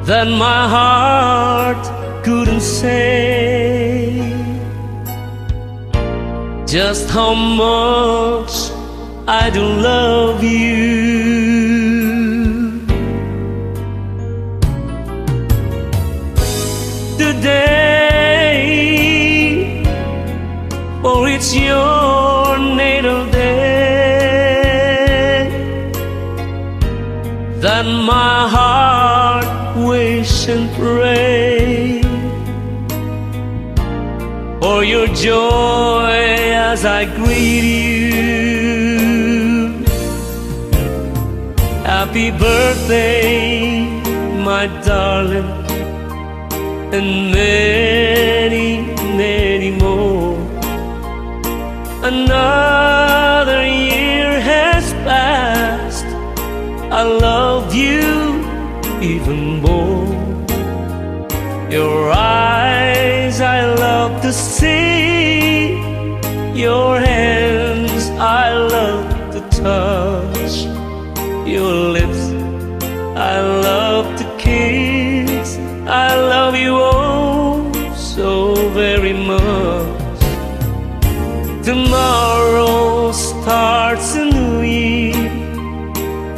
that my heart couldn't say just how much I do love you. Today, for it's your natal day, that my heart wish and pray for your joy as I greet you. Happy birthday, my darling, and many, many more. Another year has passed. I love you even more. Your eyes I love to see, your hands I love to touch, your lips I love to kiss. I love you oh so very much. Tomorrow starts a new year,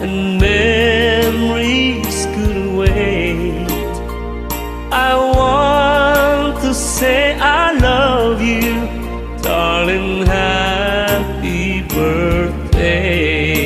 and memories couldn't wait. I want to say I love you, darling, happy birthday.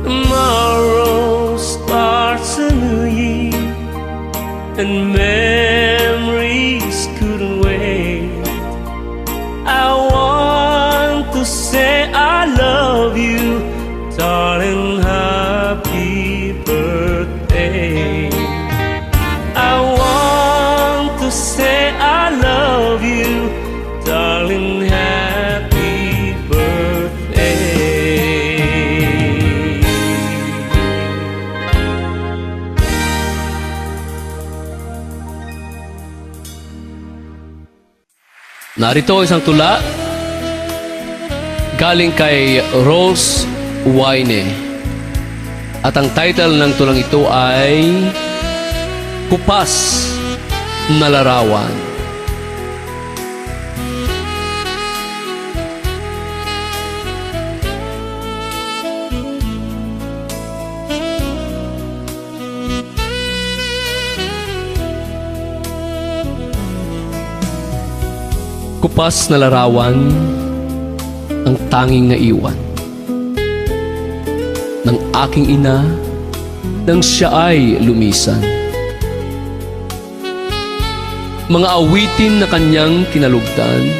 Tomorrow starts a new year, and memories couldn't wait. I want to say I love you, darling, happy birthday. I want to say I love you, darling, happy birthday. Narito isang tula galing kay Rose Wayne. At ang title ng tulang ito ay Kupas na Larawan. Kupas na larawan ang tanging naiwan ng aking ina nang siya ay lumisan. Mga awitin na kanyang kinalugdan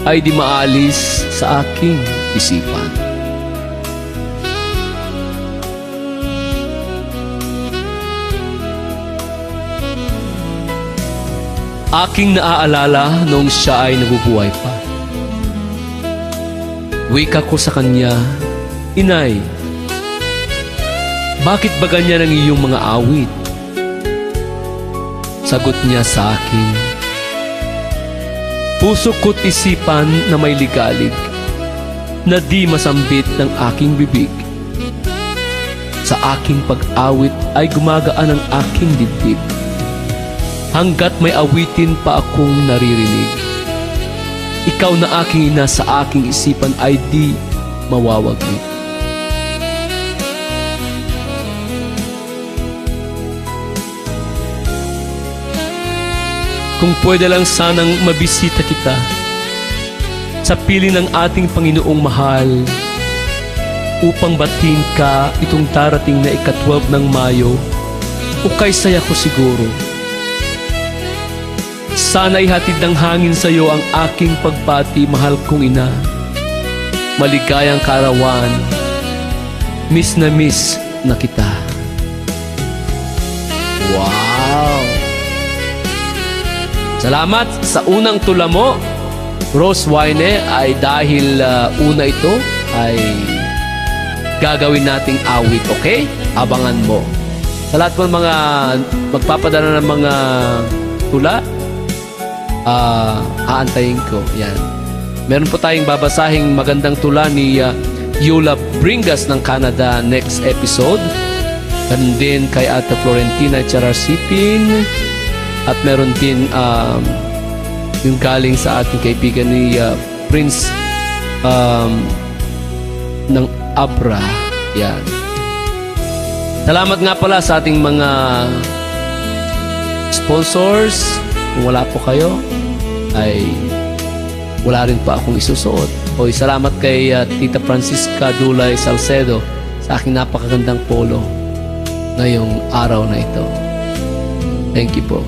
ay di maalis sa aking isipan. Aking naaalala noong siya ay nabubuhay pa. Wika ko sa kanya, "Inay, bakit ba ganyan ang iyong mga awit?" Sagot niya sa akin, "Puso ko't isipan na may ligalig na di masambit ng aking bibig. Sa aking pag-awit ay gumagaan ang aking dibdib. Hanggat may awitin pa akong naririnig, ikaw na aking ina sa aking isipan ay di mawawaglit." Kung pwede lang sanang mabisita kita sa piling ng ating Panginoong mahal, upang batiin ka itong darating na ika-twelve ng Mayo, o kay saya ko siguro. Sana ihatid ng hangin sa'yo ang aking pagbati, mahal kong ina. Maligayang kaarawan. Miss na miss na kita. Wow! Salamat sa unang tula mo, Rose Wayne, ay dahil, ah, una ito, ay gagawin nating awit, okay? Abangan mo. Sa lahat ng mga magpapadala ng mga tula, ah, aantayin ko. Yan. Meron po tayong babasahing magandang tula ni, ah, Yola Bringas ng Canada next episode. Meron din kay Ate Florentina Charasipin. At meron din, um, yung galing sa ating kaibigan ni, uh, Prince, um, ng Abra. Yan. Salamat nga pala sa ating mga sponsors. Kung wala po kayo, ay wala rin po akong isusuot. Oy, salamat kay, ah, Tita Francisca Dulay Salcedo sa aking napakagandang polo ngayong araw na ito. Thank you po.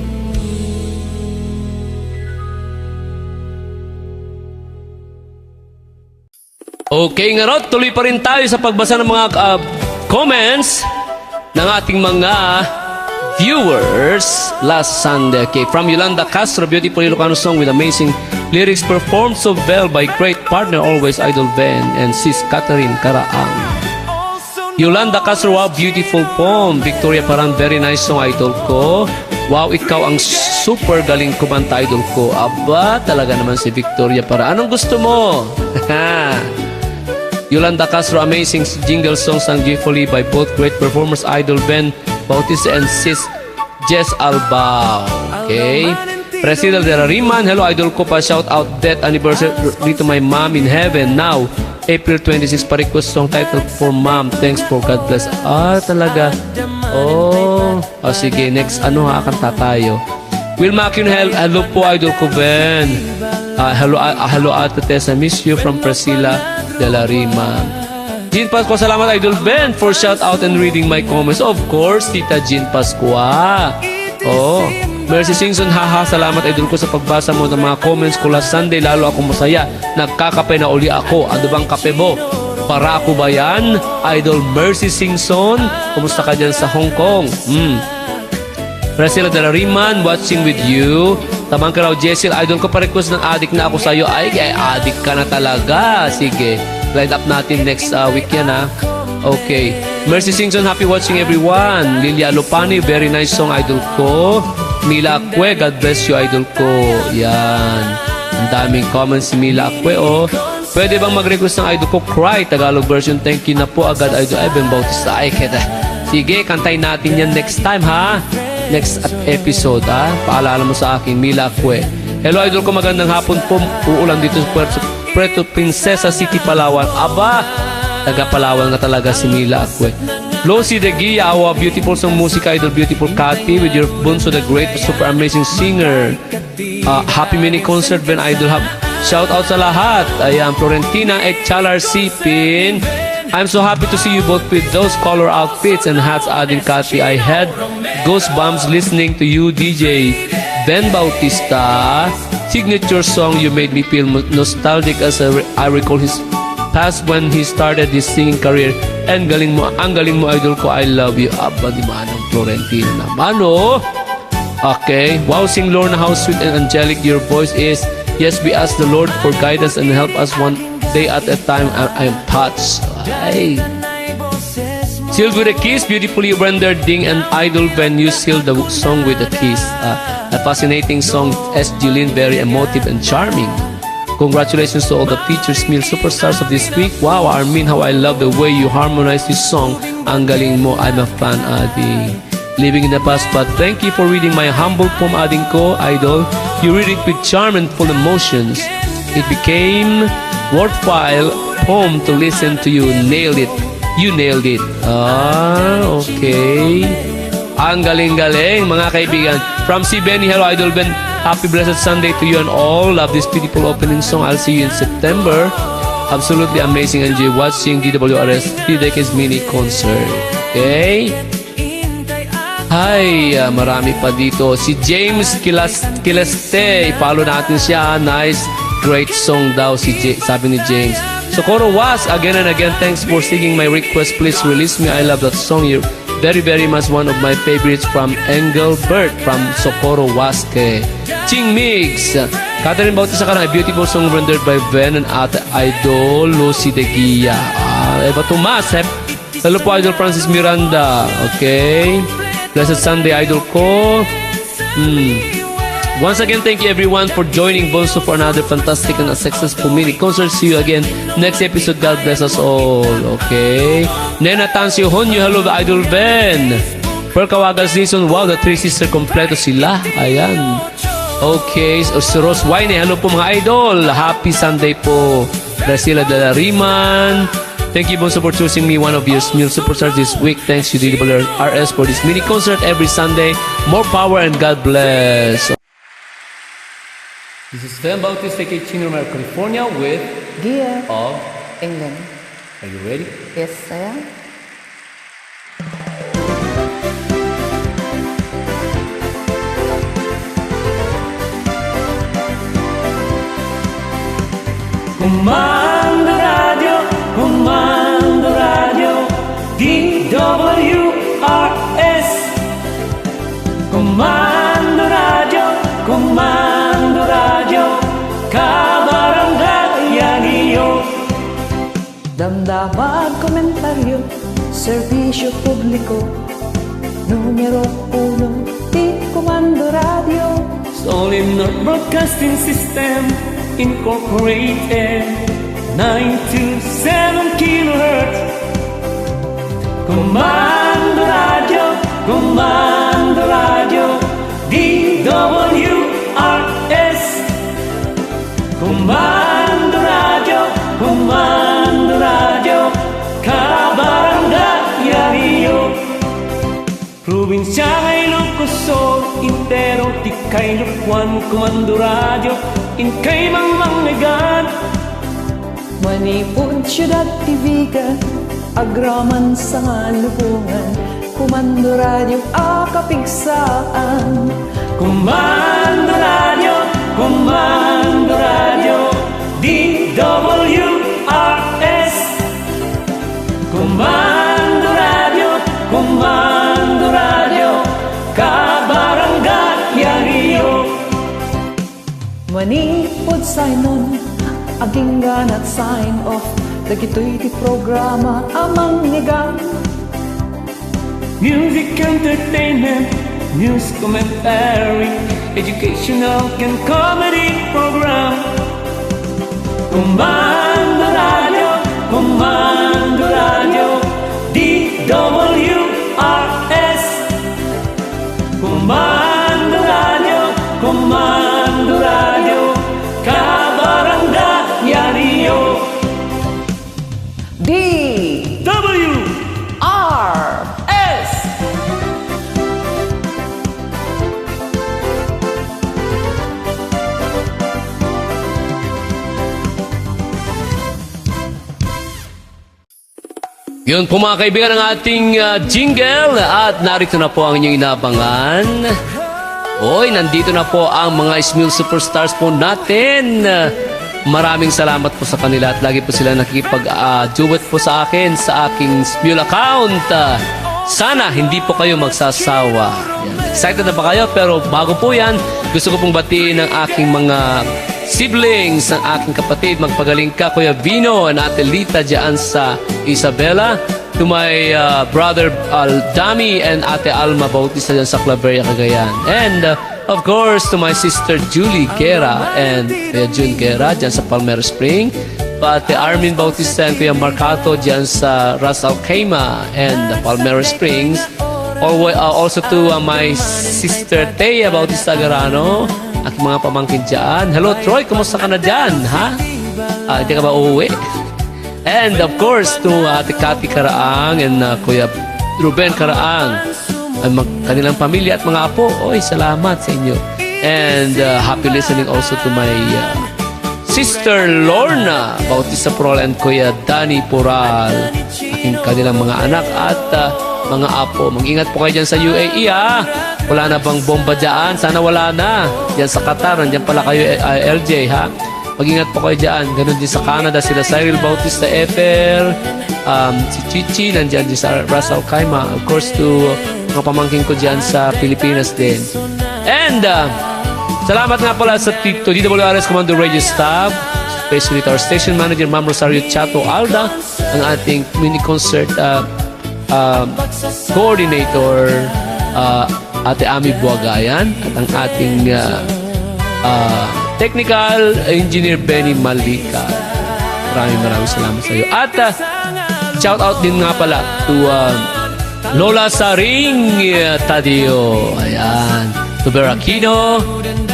Okay, ngarot, tuloy pa rin tayo sa pagbasa ng mga, ah, comments ng ating mga viewers last Sunday. Okay, from Yolanda Castro, beautiful Ilocano song with amazing lyrics, performed so well by great partner always, Idol Ben and Sis Catherine Karaang. Yolanda Castro, wow, beautiful poem. Victoria Paran, very nice song, idol ko. Wow, ikaw ang super galing kumanta, idol ko. Aba, talaga naman si Victoria Paran. Anong gusto mo? Yolanda Castro, amazing jingle songs and joyfully by both great performers, Idol Ben Bautista and Sis Jess Albao. Okay. Priscilla de la Riman, hello, idol ko, pa shout out death anniversary to my mom in heaven now, April twenty-six, pa request song title for mom. Thanks for God bless. Ah, talaga. Oh, oh, sige, next, ano ha, kanta tayo. Wilma Aquino, hel-, hello po, idol ko, Ben. Ah, hello, ah, hello, Ate Tessa, miss you from Priscilla de la Riman. Jean Pascua, salamat, Idol Ben, for shout out and reading my comments. Of course, Tita Jean Pascua. Oh, Mercy Singson, haha, salamat, Idol ko, sa pagbasa mo ng mga comments ko last Sunday. Lalo akong masaya. Nagkakape na uli ako. Ano bang kape mo? Barako ba yan? Idol Mercy Singson, kumusta ka dyan sa Hong Kong? Hmm. Priscilla de la Riman, watching with you. Tamang karaw, Jessel, idol ko, pa-request ng adik na ako sa'yo. Ay, ay, adik ka na talaga. Sige, line up natin next, ah, week yan, ha. Okay. Mercy Singson, happy watching, everyone. Lilia Lupani, very nice song, idol ko. Mila Acque, God bless you, idol ko. Yan. Ang daming comments si Mila Acque, oh. Pwede bang mag-request ng idol ko, Cry, Tagalog version? Thank you na po agad, Idol Evan Bautista. Ay, kita. Sige, kantayin natin yan next time, ha? Next ep-, episode, ha? Paalala mo sa akin, Mila Acque. Hello, idol ko. Magandang hapon po. Uulan dito sa Puerto, Puerto Princesa City, Palawan. Aba, taga Palawan nga talaga si Mila Acque. Lucy De Guia, our beautiful song, music idol, beautiful Cathy, with your bunso, the great, super amazing singer. Ah, happy mini concert, Ben Idol. Hap-, shout out sa lahat. Ayan, Florentina Echalar Sipin. I'm so happy to see you both with those color outfits and hats, Ading Cathy. I had goosebumps listening to you, D J Ben Bautista. Signature song, you made me feel mo-, nostalgic as I, re-, I recall his past when he started his singing career. And galing mo, ang galing mo, idol ko, I love you. Aba, di manang Florentina naman, oh. Okay. Wow, sing Lorna, how sweet and angelic your voice is. Yes, we ask the Lord for guidance and help us one day at a time. I, I'm touched. Ay. Sealed with a kiss, beautifully rendered, Ding and Idol, when you sealed the song with a kiss. Uh, a fascinating song, S G Lin, very emotive and charming. Congratulations to all the future Smil superstars of this week. Wow, Armin, how I love the way you harmonize this song. Ang galing mo, I'm a fan, Adi. Living in the past, but thank you for reading my humble poem, Ading ko, idol. You read it with charm and full emotions. It became worthwhile poem to listen to you. Nailed it. You nailed it. Ah, okay. Ang galing-galing, mga kaibigan. From C Benny, hello, Idol Ben. Happy blessed Sunday to you and all. Love this beautiful opening song. I'll see you in September. Absolutely amazing. Enjoy watching D W R S Three Decades Mini Concert. Okay? Hi, ah, marami pa dito. Si James Kilas-, Kileste, follow natin siya. Nice, great song daw, si J-, sabi ni James. Socorro Was, again and again, thanks for singing my request. Please release me. I love that song. You very, very much one of my favorites from Engelbert, from Socorro Was, kay Ching Mix. Catherine Bautista Karang, a beautiful song rendered by Ben and Ate Idol Lucy De Guia. Ah, Eva Tomas, hep-, Hello po, Idol Francis Miranda. Okay. Blessed Sunday, idol ko. Hmm. Once again, thank you everyone for joining Bonso for another fantastic and a successful mini concert. See you again next episode. God bless us all. Okay. Nena Tansi Honyo, hello, Idol Ben. Per Kawagas Dizon, wow, the three sister kompleto sila. Ayan. Okay, so si Rose Wine, hello po mga idol. Happy Sunday po. Graciela de la Riman. Thank you, Bonso, for choosing me one of your new superstars this week. Thanks to D W R S for this mini concert every Sunday. More power and God bless. This is Sam Bautista, K T Normal, California, with Gia of England. Are you ready? Yes, I am. Komando Radio, Komando Radio, D W R S. Komando Radio, Komando Radio, kabaranggayan iyo. Damdama, komentaryo, serbisyo publiko, numero uno, ti Komando Radio. Solinor Broadcasting System Incorporated, nine two seven kilohertz. Komando Radio, Komando Radio, D W R S. Komando Radio, Komando Radio, kabaranggayan iyo. Probinsya nga Ilocos Sur, entero ti kailupoan, Komando Radio, inkay mangmangngegad. Manipud, siudad ti Vigan, agraman, Sangalubongan, Komando Radio a kapigsaan. Komando Radio, Komando Radio, D W R S. Komando Radio, Komando Radio, kabaranggayan iyo. Manipud Simon, agingga na sign off dagitoy ti programa a mangngegad. Music, entertainment, news, commentary, educational, and comedy program. Komando Radio, Komando Radio, D W R S. Komando Radio, Komando Radio, kabaranggayan iyo. D W R S. Yun po, mga kaibigan, ang ating, ah, jingle. At narito na po ang inyong inaabangan. Oy, nandito na po ang mga Smule Superstars po natin. Maraming salamat po sa kanila at lagi po sila nakikipag, ah, duet po sa akin sa aking Smule account. Ah, sana hindi po kayo magsasawa. Yan. Excited na ba kayo? Pero bago po yan, gusto ko pong batiin ang aking mga siblings, ang aking kapatid, magpagaling ka, Kuya Vino and Ate Lita dyan sa Isabela. To my, uh, brother, uh, Dami and Ate Alma Bautista dyan sa Claveria, Cagayan. And, uh, of course, to my sister Julie Guerra and Kuya Jun Guerra dyan sa Palmero Spring. Pa Ate Armin Bautista and Kuya Marcato dyan sa Ras Al Khaimah and Palmero Springs. Alwa-, uh, also to, uh, my sister Thea Bautista Garano, aking mga pamangkin dyan. Hello, Troy, kumusta ka na dyan, ha? Ah, hindi ka ba uuwi? And of course, to Ate Cathy Karaang and, uh, Kuya Ruben Karaang, ang mag-, kanilang pamilya at mga apo. Oy, salamat sa inyo. And, uh, happy listening also to my, uh, Sister Lorna Bautista Pural and Kuya Danny Pural, aking kanilang mga anak at, uh, mga apo. Mag-ingat po kayo dyan sa U A E, ah. Wala na bang bomba dyan? Sana wala na. Dyan sa Qatar, nandyan pala kayo, eh, ah, L J, ha? Mag-ingat po kayo dyan. Ganun din sa Canada, sila Cyril Bautista Efer, um, si Chichi, nandyan din sa Ras Al Khaimah. Of course, to mga pamangkin ko dyan sa Pilipinas din. And, uh, salamat nga pala sa ti-, to D W R S Komando Radio Staff, especially to our station manager, Ma'am Rosario Chato Alda, ang ating mini concert, uh, um, coordinator, uh, Ate Ami Buagayan, at ang ating, uh, ah, Technical Engineer Benny Malika. Maraming, maraming salamat sa iyo. At, ah, shout out din nga pala to, ah, Lola Saring, ah, Tadio. Ayan. To Vera Aquino,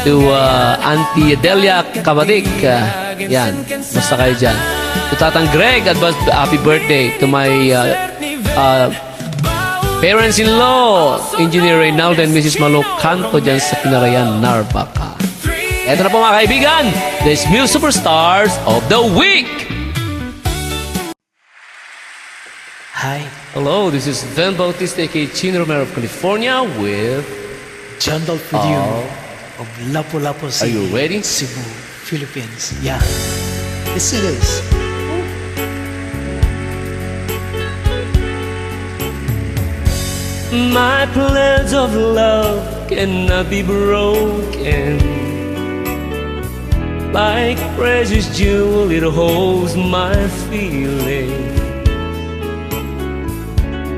to, ah, Auntie Delia Kamadik. Ah, yan. Basta kayo dyan. To Tatang Greg, advance happy birthday. To my, ah, ah, parents-in-law, Engineer Reynaldo and Missus Malo Canto dyan sa Pinarayan, Narvaca. Eto na po, mga kaibigan, the Smil Superstars of the Week! Hi. Hello, this is Ven Bautista, A K A Chin Romero of California with John Dolfo Dion of Lapu-Lapu City, Cebu, Philippines. Yeah. Let's do this. My pledge of love cannot be broken. Like precious jewel, it holds my feeling.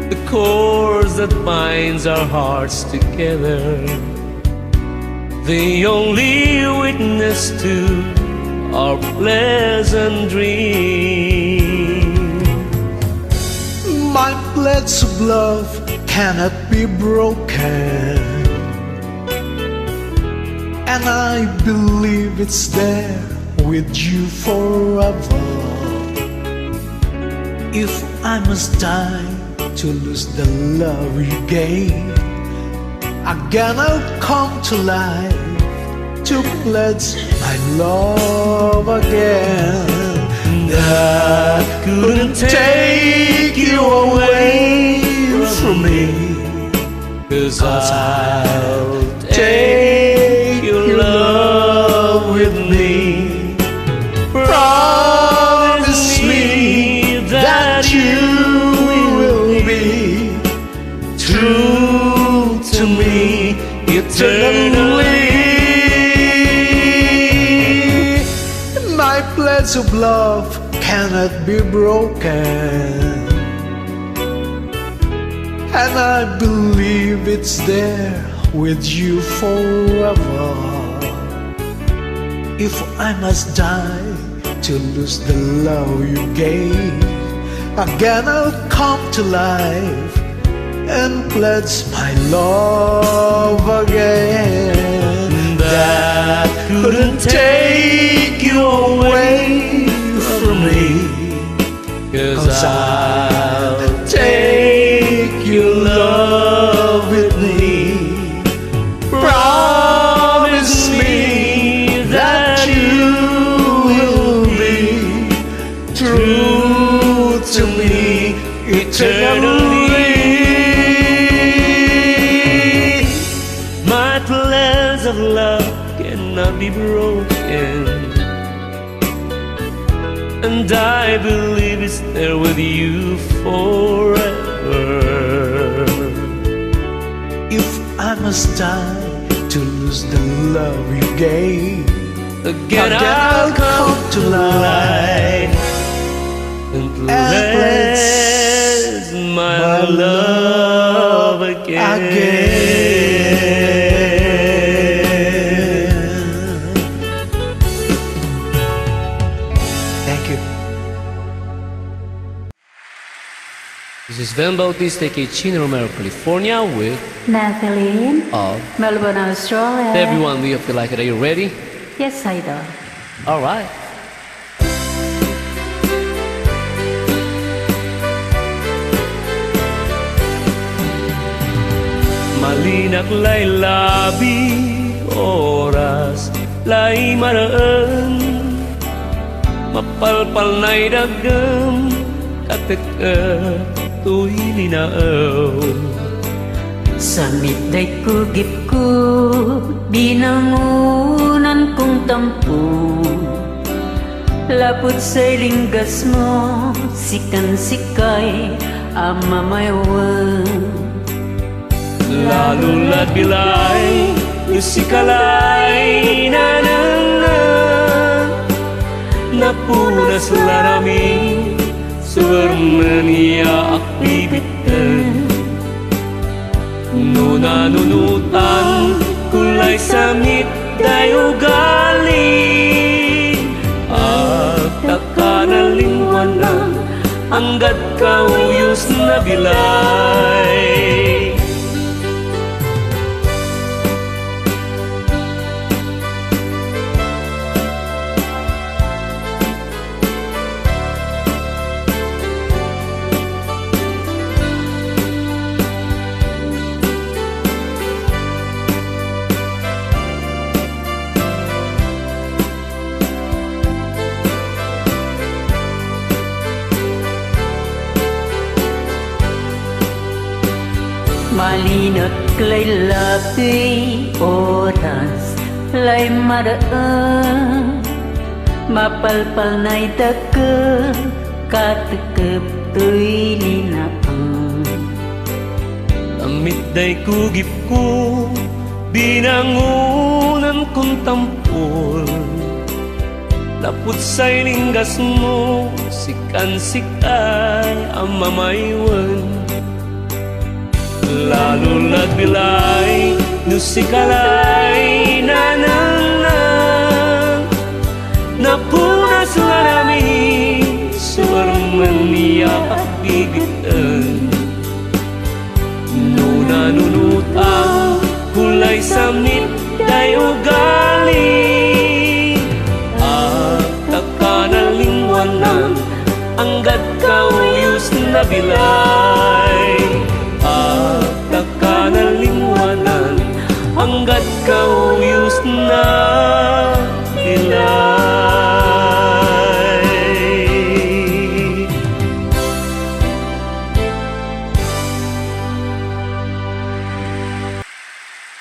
The cords that binds our hearts together, the only witness to our pleasant dream. My pledge of love cannot be broken, and I believe it's there with you forever. If I must die to lose the love you gave, again I'll come to life to pledge my love again. That couldn't take you away from me, 'cause I'll take your love with me. Promise me that you will be true to me eternally. My pledge of love cannot be broken, and I believe it's there with you forever. If I must die to lose the love you gave, again I'll come to life and pledge my love again. That couldn't take you away from me, 'cause I'll take your love with me. Promise me that you will be true to me eternally. My pledge of love cannot be broken, and I believe it's there with you forever. If I must die to lose the love you gave, again I'll come to life and pledge my love again. Thank you. This is Ven Bautista, A K A Chin Romero, California, with Nathalie, of Melbourne, Australia. Hey everyone, we hope you like it. Are you ready? Yes, I do. All right. Malinak lay labi, oras lay maraen, mapalpal nay daggem, katek-ek toy linaew. Samit dayko gipko, binangonan kong tampo. Lapud say linggasmo, sikan sikay a mamaywen. Lalo la't bilay, no sika lay nanengneng. Napunas la amin, suermen ya akpipitten. No nanunotan ko lay samit Tay ugali, agtaka nalinwanan, anggad kauyos na bilay. Malinek lay labi, oras lay maraem, mapalpal nay dakkel, katekep toy linaem. Amitday kugipko, binangonankon tampol. Napudsa linggasmo, sikan sikay a mamaywen. Lalo la bilay no sika lay nanengneng. Napunas nga amin, suermen ya bigiten. No nanunotan, kulay samit tay ugali. Agtaka nalinwanan, anggad kauyos na bilay. Agtaka nalinwanan, anggad kauyos na bilay.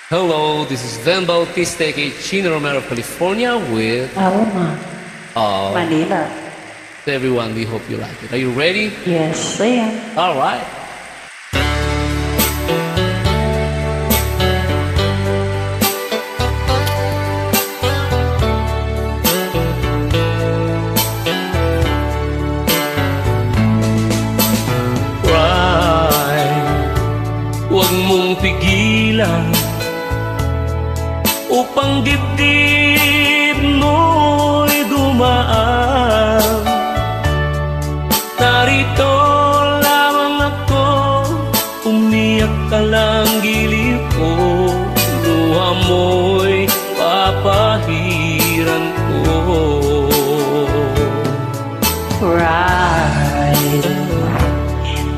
Hello, this is Van Bautista, aka Chino Romero of California, with Alma, uh, Manila. Everyone, we hope you like it. Are you ready? Yes, I am. All right. Why? Huwag mong pigilan upang dibdib mo'y gumaan. Narito lamang ako, umiyak ka lang giliw ko, luha mo'y papahiran ko. Right.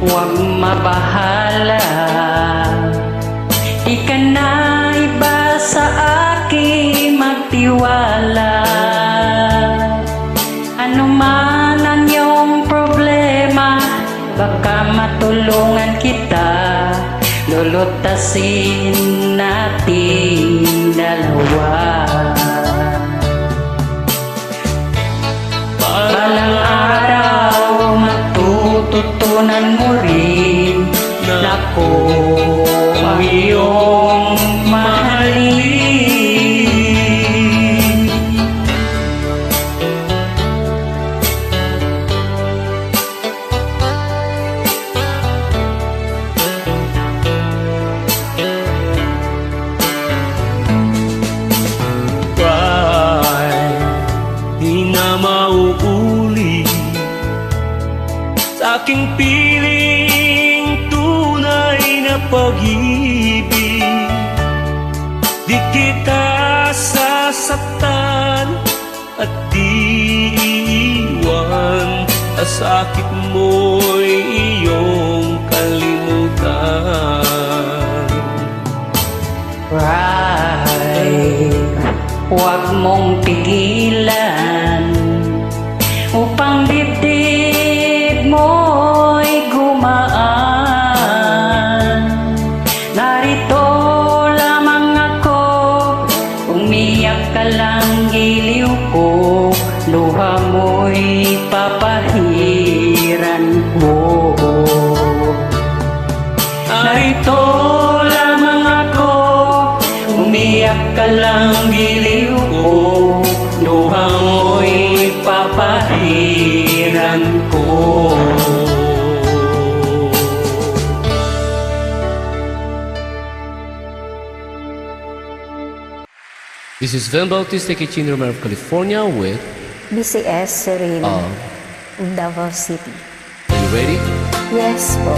Huwag mabahala. Di ka na iba sa akin magtiwala. Ano man ang iyong problema, baka matulungan kita. Lulutasin natin dalawa. Balang araw, matututunan mo rin na ako ang iyong mahalin. Why? Di na mauuli sa aking piling tunay na pag-ibig. Di kita sasaktan at di iiwan, ang sakit mo'y iyong kalimutan. Right, huwag mong pigilan upang dibdib mo'y gumaan. Narito lamang ako, umiyak ka lang giliw ko, luha mo'y papahiran ko. Narito lamang ako, umiyak ka lang giliw ko, luha mo'y papahiran ko. This is Ven Bautista, Kitchen Room of California with B C S Serene of Davao City. Are you ready? Yes po.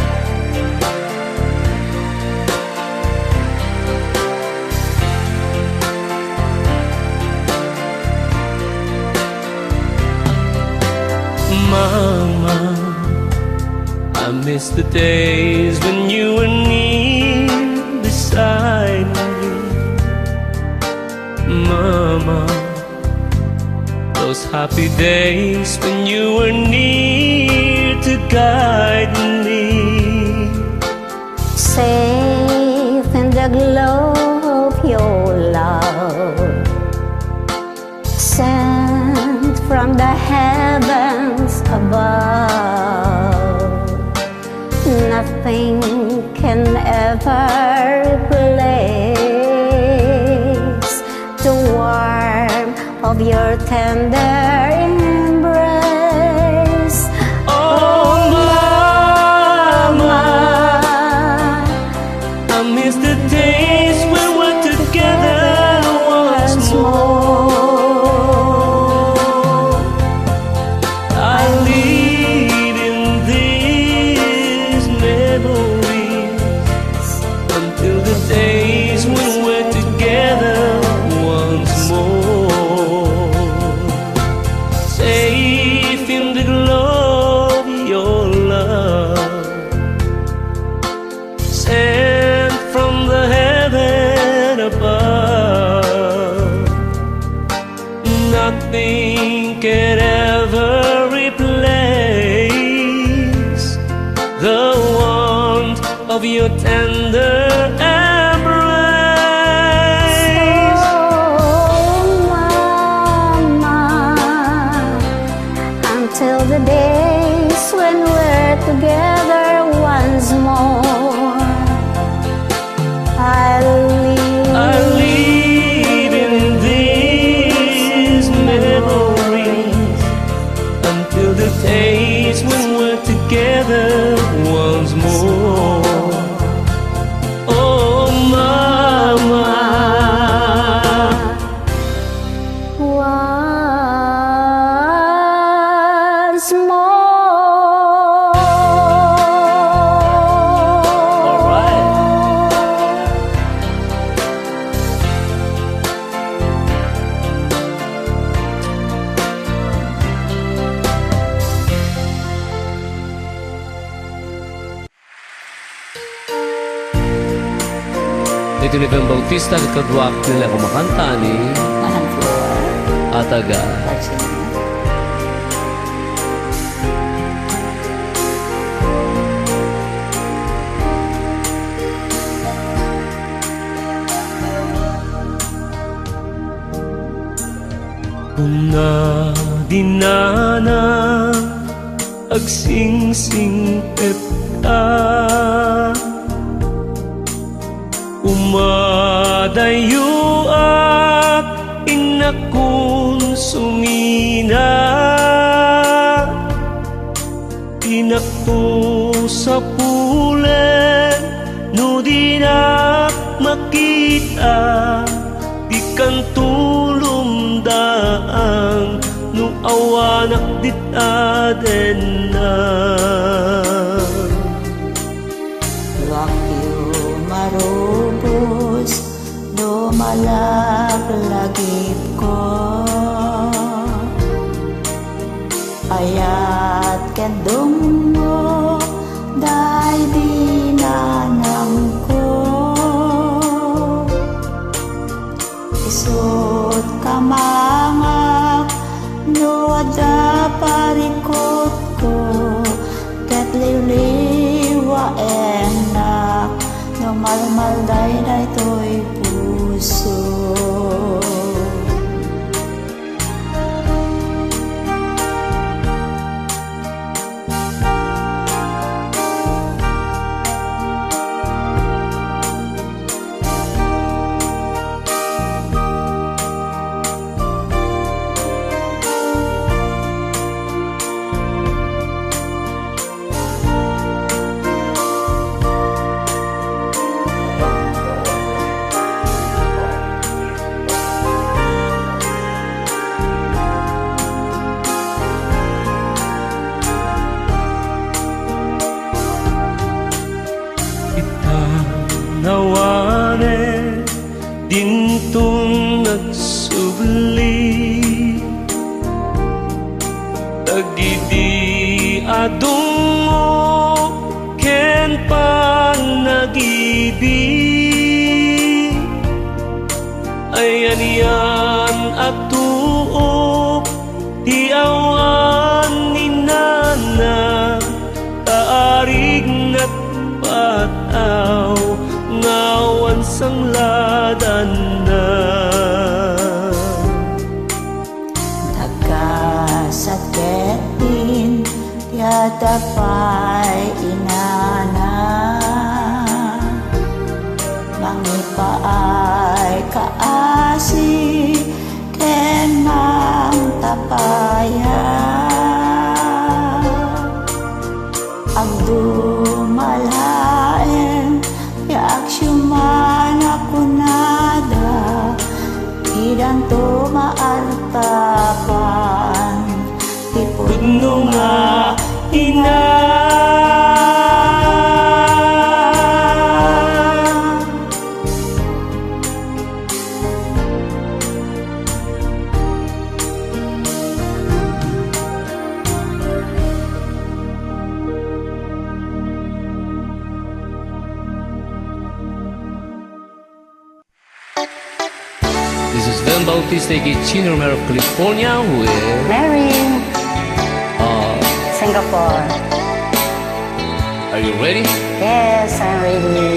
Mama, I miss the days when you were near beside me. Mama, those happy days when you were near to guide me. Safe in the glow of your love, sent from the heavens above. Nothing can ever replace the warmth of your tender embrace. Oh, Mama, I miss the days we were together once more. I live in these memories until the days when we're together once more. Safe in the glow of your love, sent from the heaven above. Nothing can ever replace the warmth of your tender embrace. Oh, Mama, until the days when we're together once more. I live, I live in these memories until the days when we're together once more. Oh, Mama, once more. All right. Ditoy ni Ven Bautista ket kaduak ti nalaka makanta ni Manang Flor. Ataga. Barcelona. Kuna di nana, agsingsingpet ka. Umadayuak, innakon sumina. Dinakto sapulen no dinak makita. Dikanto lumdaang no awanak dit adenna. Luakyo marubos, dumalaglagipko. Ayat ken dumngop, daydi nanangko. Isut' kamangak no adda parikutko, ket liwliwaennak no malmalday daytoy puso. Tun nagsubli dagidi a dungngo ken pannag-ibig, ayan-yan a tuok ti awan ni nana, ta arig natpat-aw nga awan sangladanna. Nagkasakit din ti adda pay inana. Mangipaay kaasi ken mangtapaya. Agdumalaen ti agsumana kunada, didanto maartapan ti pudno nga ina. This is Van Bautista, aka Junior Mayor of California, with Mary, uh, Singapore. Are you ready? Yes, I'm ready.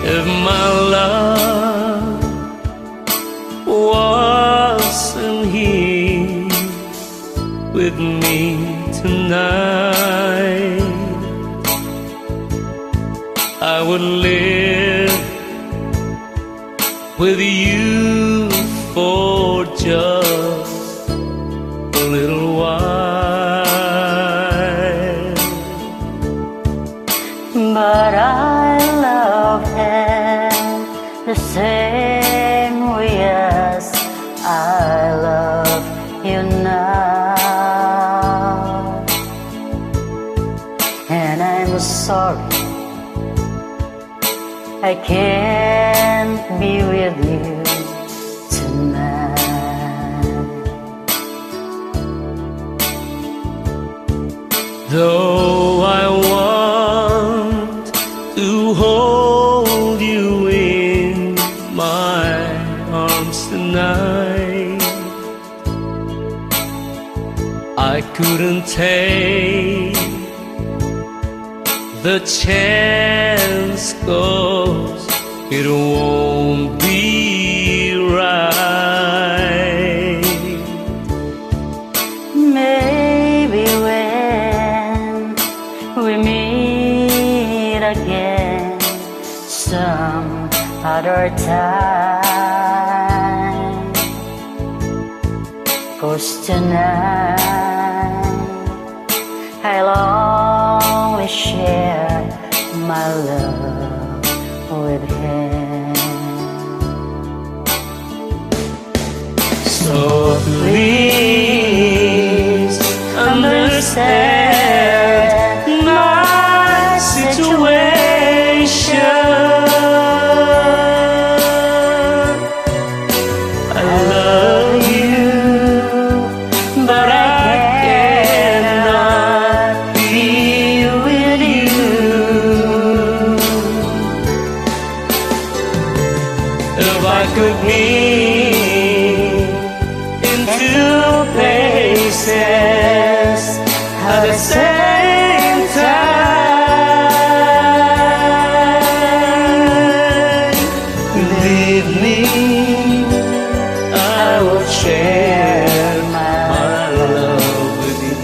If my love wasn't here with me tonight, I would live with you for just a little while. But I love her the same way as I love you now. And I'm sorry I can't be with you tonight. Though I want to hold you in my arms tonight, I couldn't take the chance, 'cause it won't be right. Maybe when we meet again some other time, 'cause tonight I'll only share my love with him. So please understand my situation. I love you, but I cannot be with you. If I could be in two places at the same time, believe me, I will share my love with you.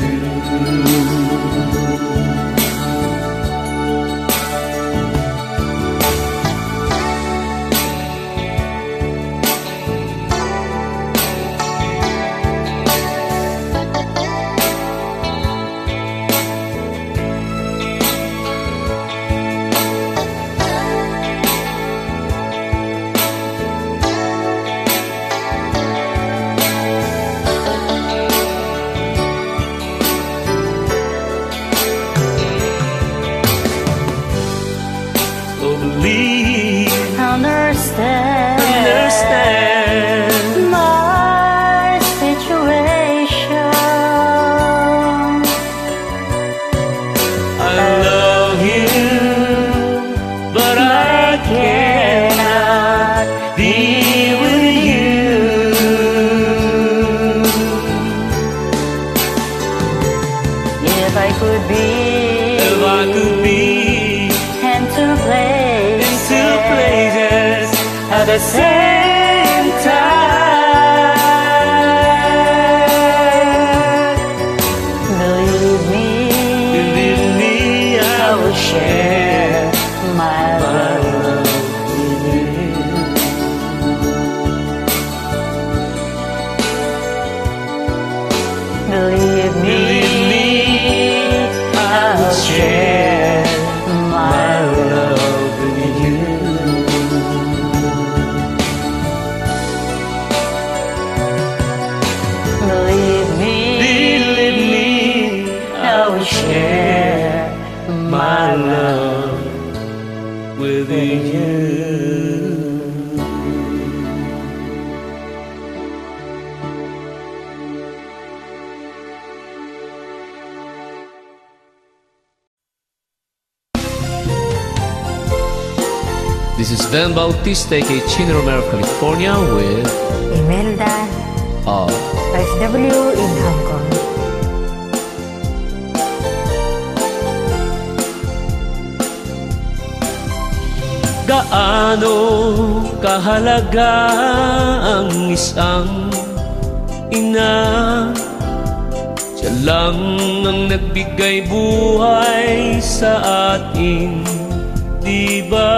understand my situation. I love you, but I cannot be with you. If I could be, if I could be in two places, in two places at the same time, believe me, believe me, I will share my love with you. Believe me, believe me, I will share my love with you. Believe me, believe me, I will share my love with you. This is Ben Bautista, aka Chin Romero of California, with Imelda, of O F W in Hong Kong. Gaano kahalaga ang isang ina? Siya lang ang nagbigay buhay sa atin, di ba?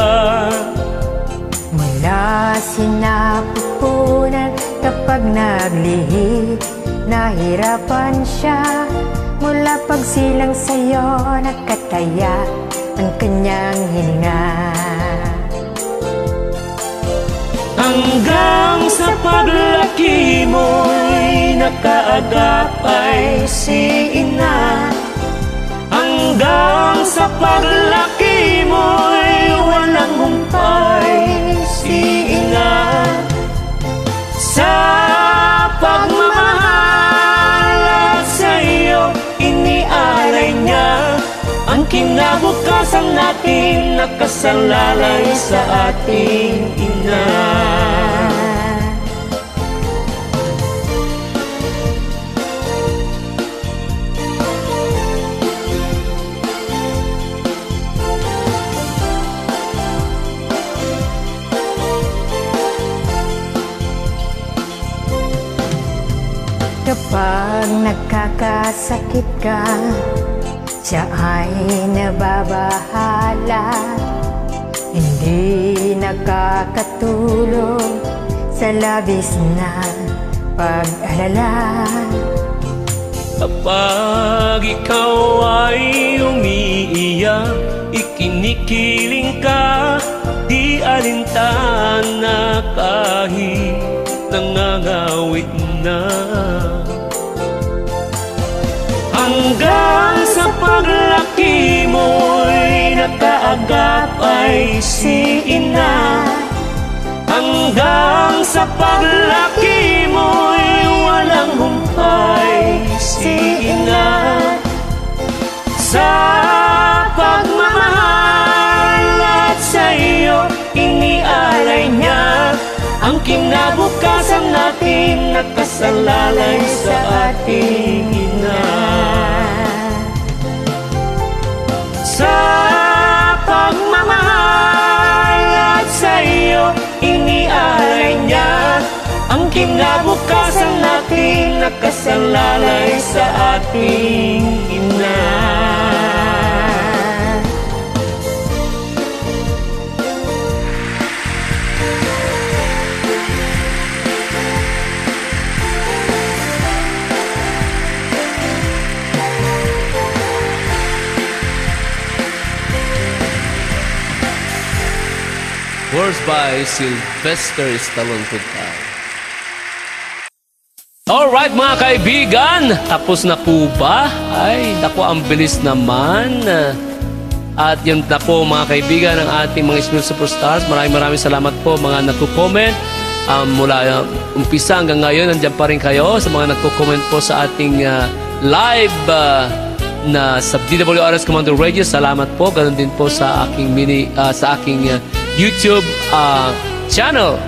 Mula sinapupunan kapag naglihi, nahirapan siya. Mula pagsilang sa'yo, nakataya ang kanyang hininga. Hanggang sa paglaki mo'y nakaagapay si ina. Hanggang sa paglaki mo'y walang humpay si ina. Sa pagmamahal at sa iyo, inialay niya ang kinabukasan natin, nakasalalay sa ating ina. Kapag nagkakasakit ka, siya ay nababahala, hindi nakakatulog sa labis na pag-alala. Kapag ikaw ay umiiyak, ikinikiling ka, di alintana kahit nangangawit na. Hanggang sa paglaki mo'y nakaagapay si ina. Hanggang sa paglaki mo'y walang humpay si ina. Sa pagmamahal at sa iyo, inialay niya ang kinabukasan natin, nakasalalay sa ating ina. Sa pagmamahal at sa iyo, inialay niya ang kinabukasan natin, nakasalalay sa ating ina. Words by Sylvester Stallone Kunta. Alright, mga kaibigan, tapos na po ba? Ay, naku, ang bilis naman. At yun na po, mga kaibigan, ang ating mga Smil Superstars. Maraming, maraming salamat po, mga nagko-comment. Um, mula, uh, umpisa hanggang ngayon, nandiyan pa rin kayo sa mga nagko-comment po sa ating, uh, live, uh, na sa D W R S Commander Radio. Salamat po. Ganun din po sa aking mini, uh, sa aking, uh, YouTube, uh, channel.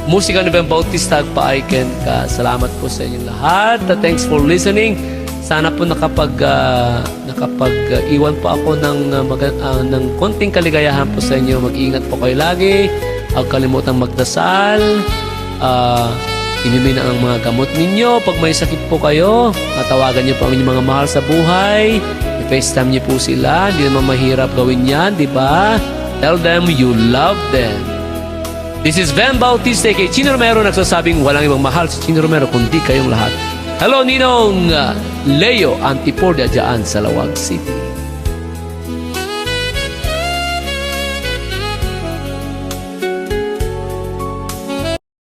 Musika ni Ben Bautista, agpaay kenka. Salamat po sa inyong lahat. Uh, thanks for listening. Sana po nakapag, uh, nakapag, uh, iwan po ako ng, uh, maga-, uh, ng konting kaligayahan po sa inyo. Mag-ingat po kayo lagi. Huwag kalimutang magdasal. Uh, inumin ang mga gamot ninyo. Pag may sakit po kayo, matawagan niyo po ang inyong mga mahal sa buhay. I-FaceTime niyo po sila. Hindi naman mahirap gawin yan, di ba? Tell them you love them. This is Van Bautista kay Chino Romero nagsasabing walang ibang mahal si Chino Romero kundi kayong lahat. Hello, Ninong, uh, Leo Antipordia dyan sa Laoag City.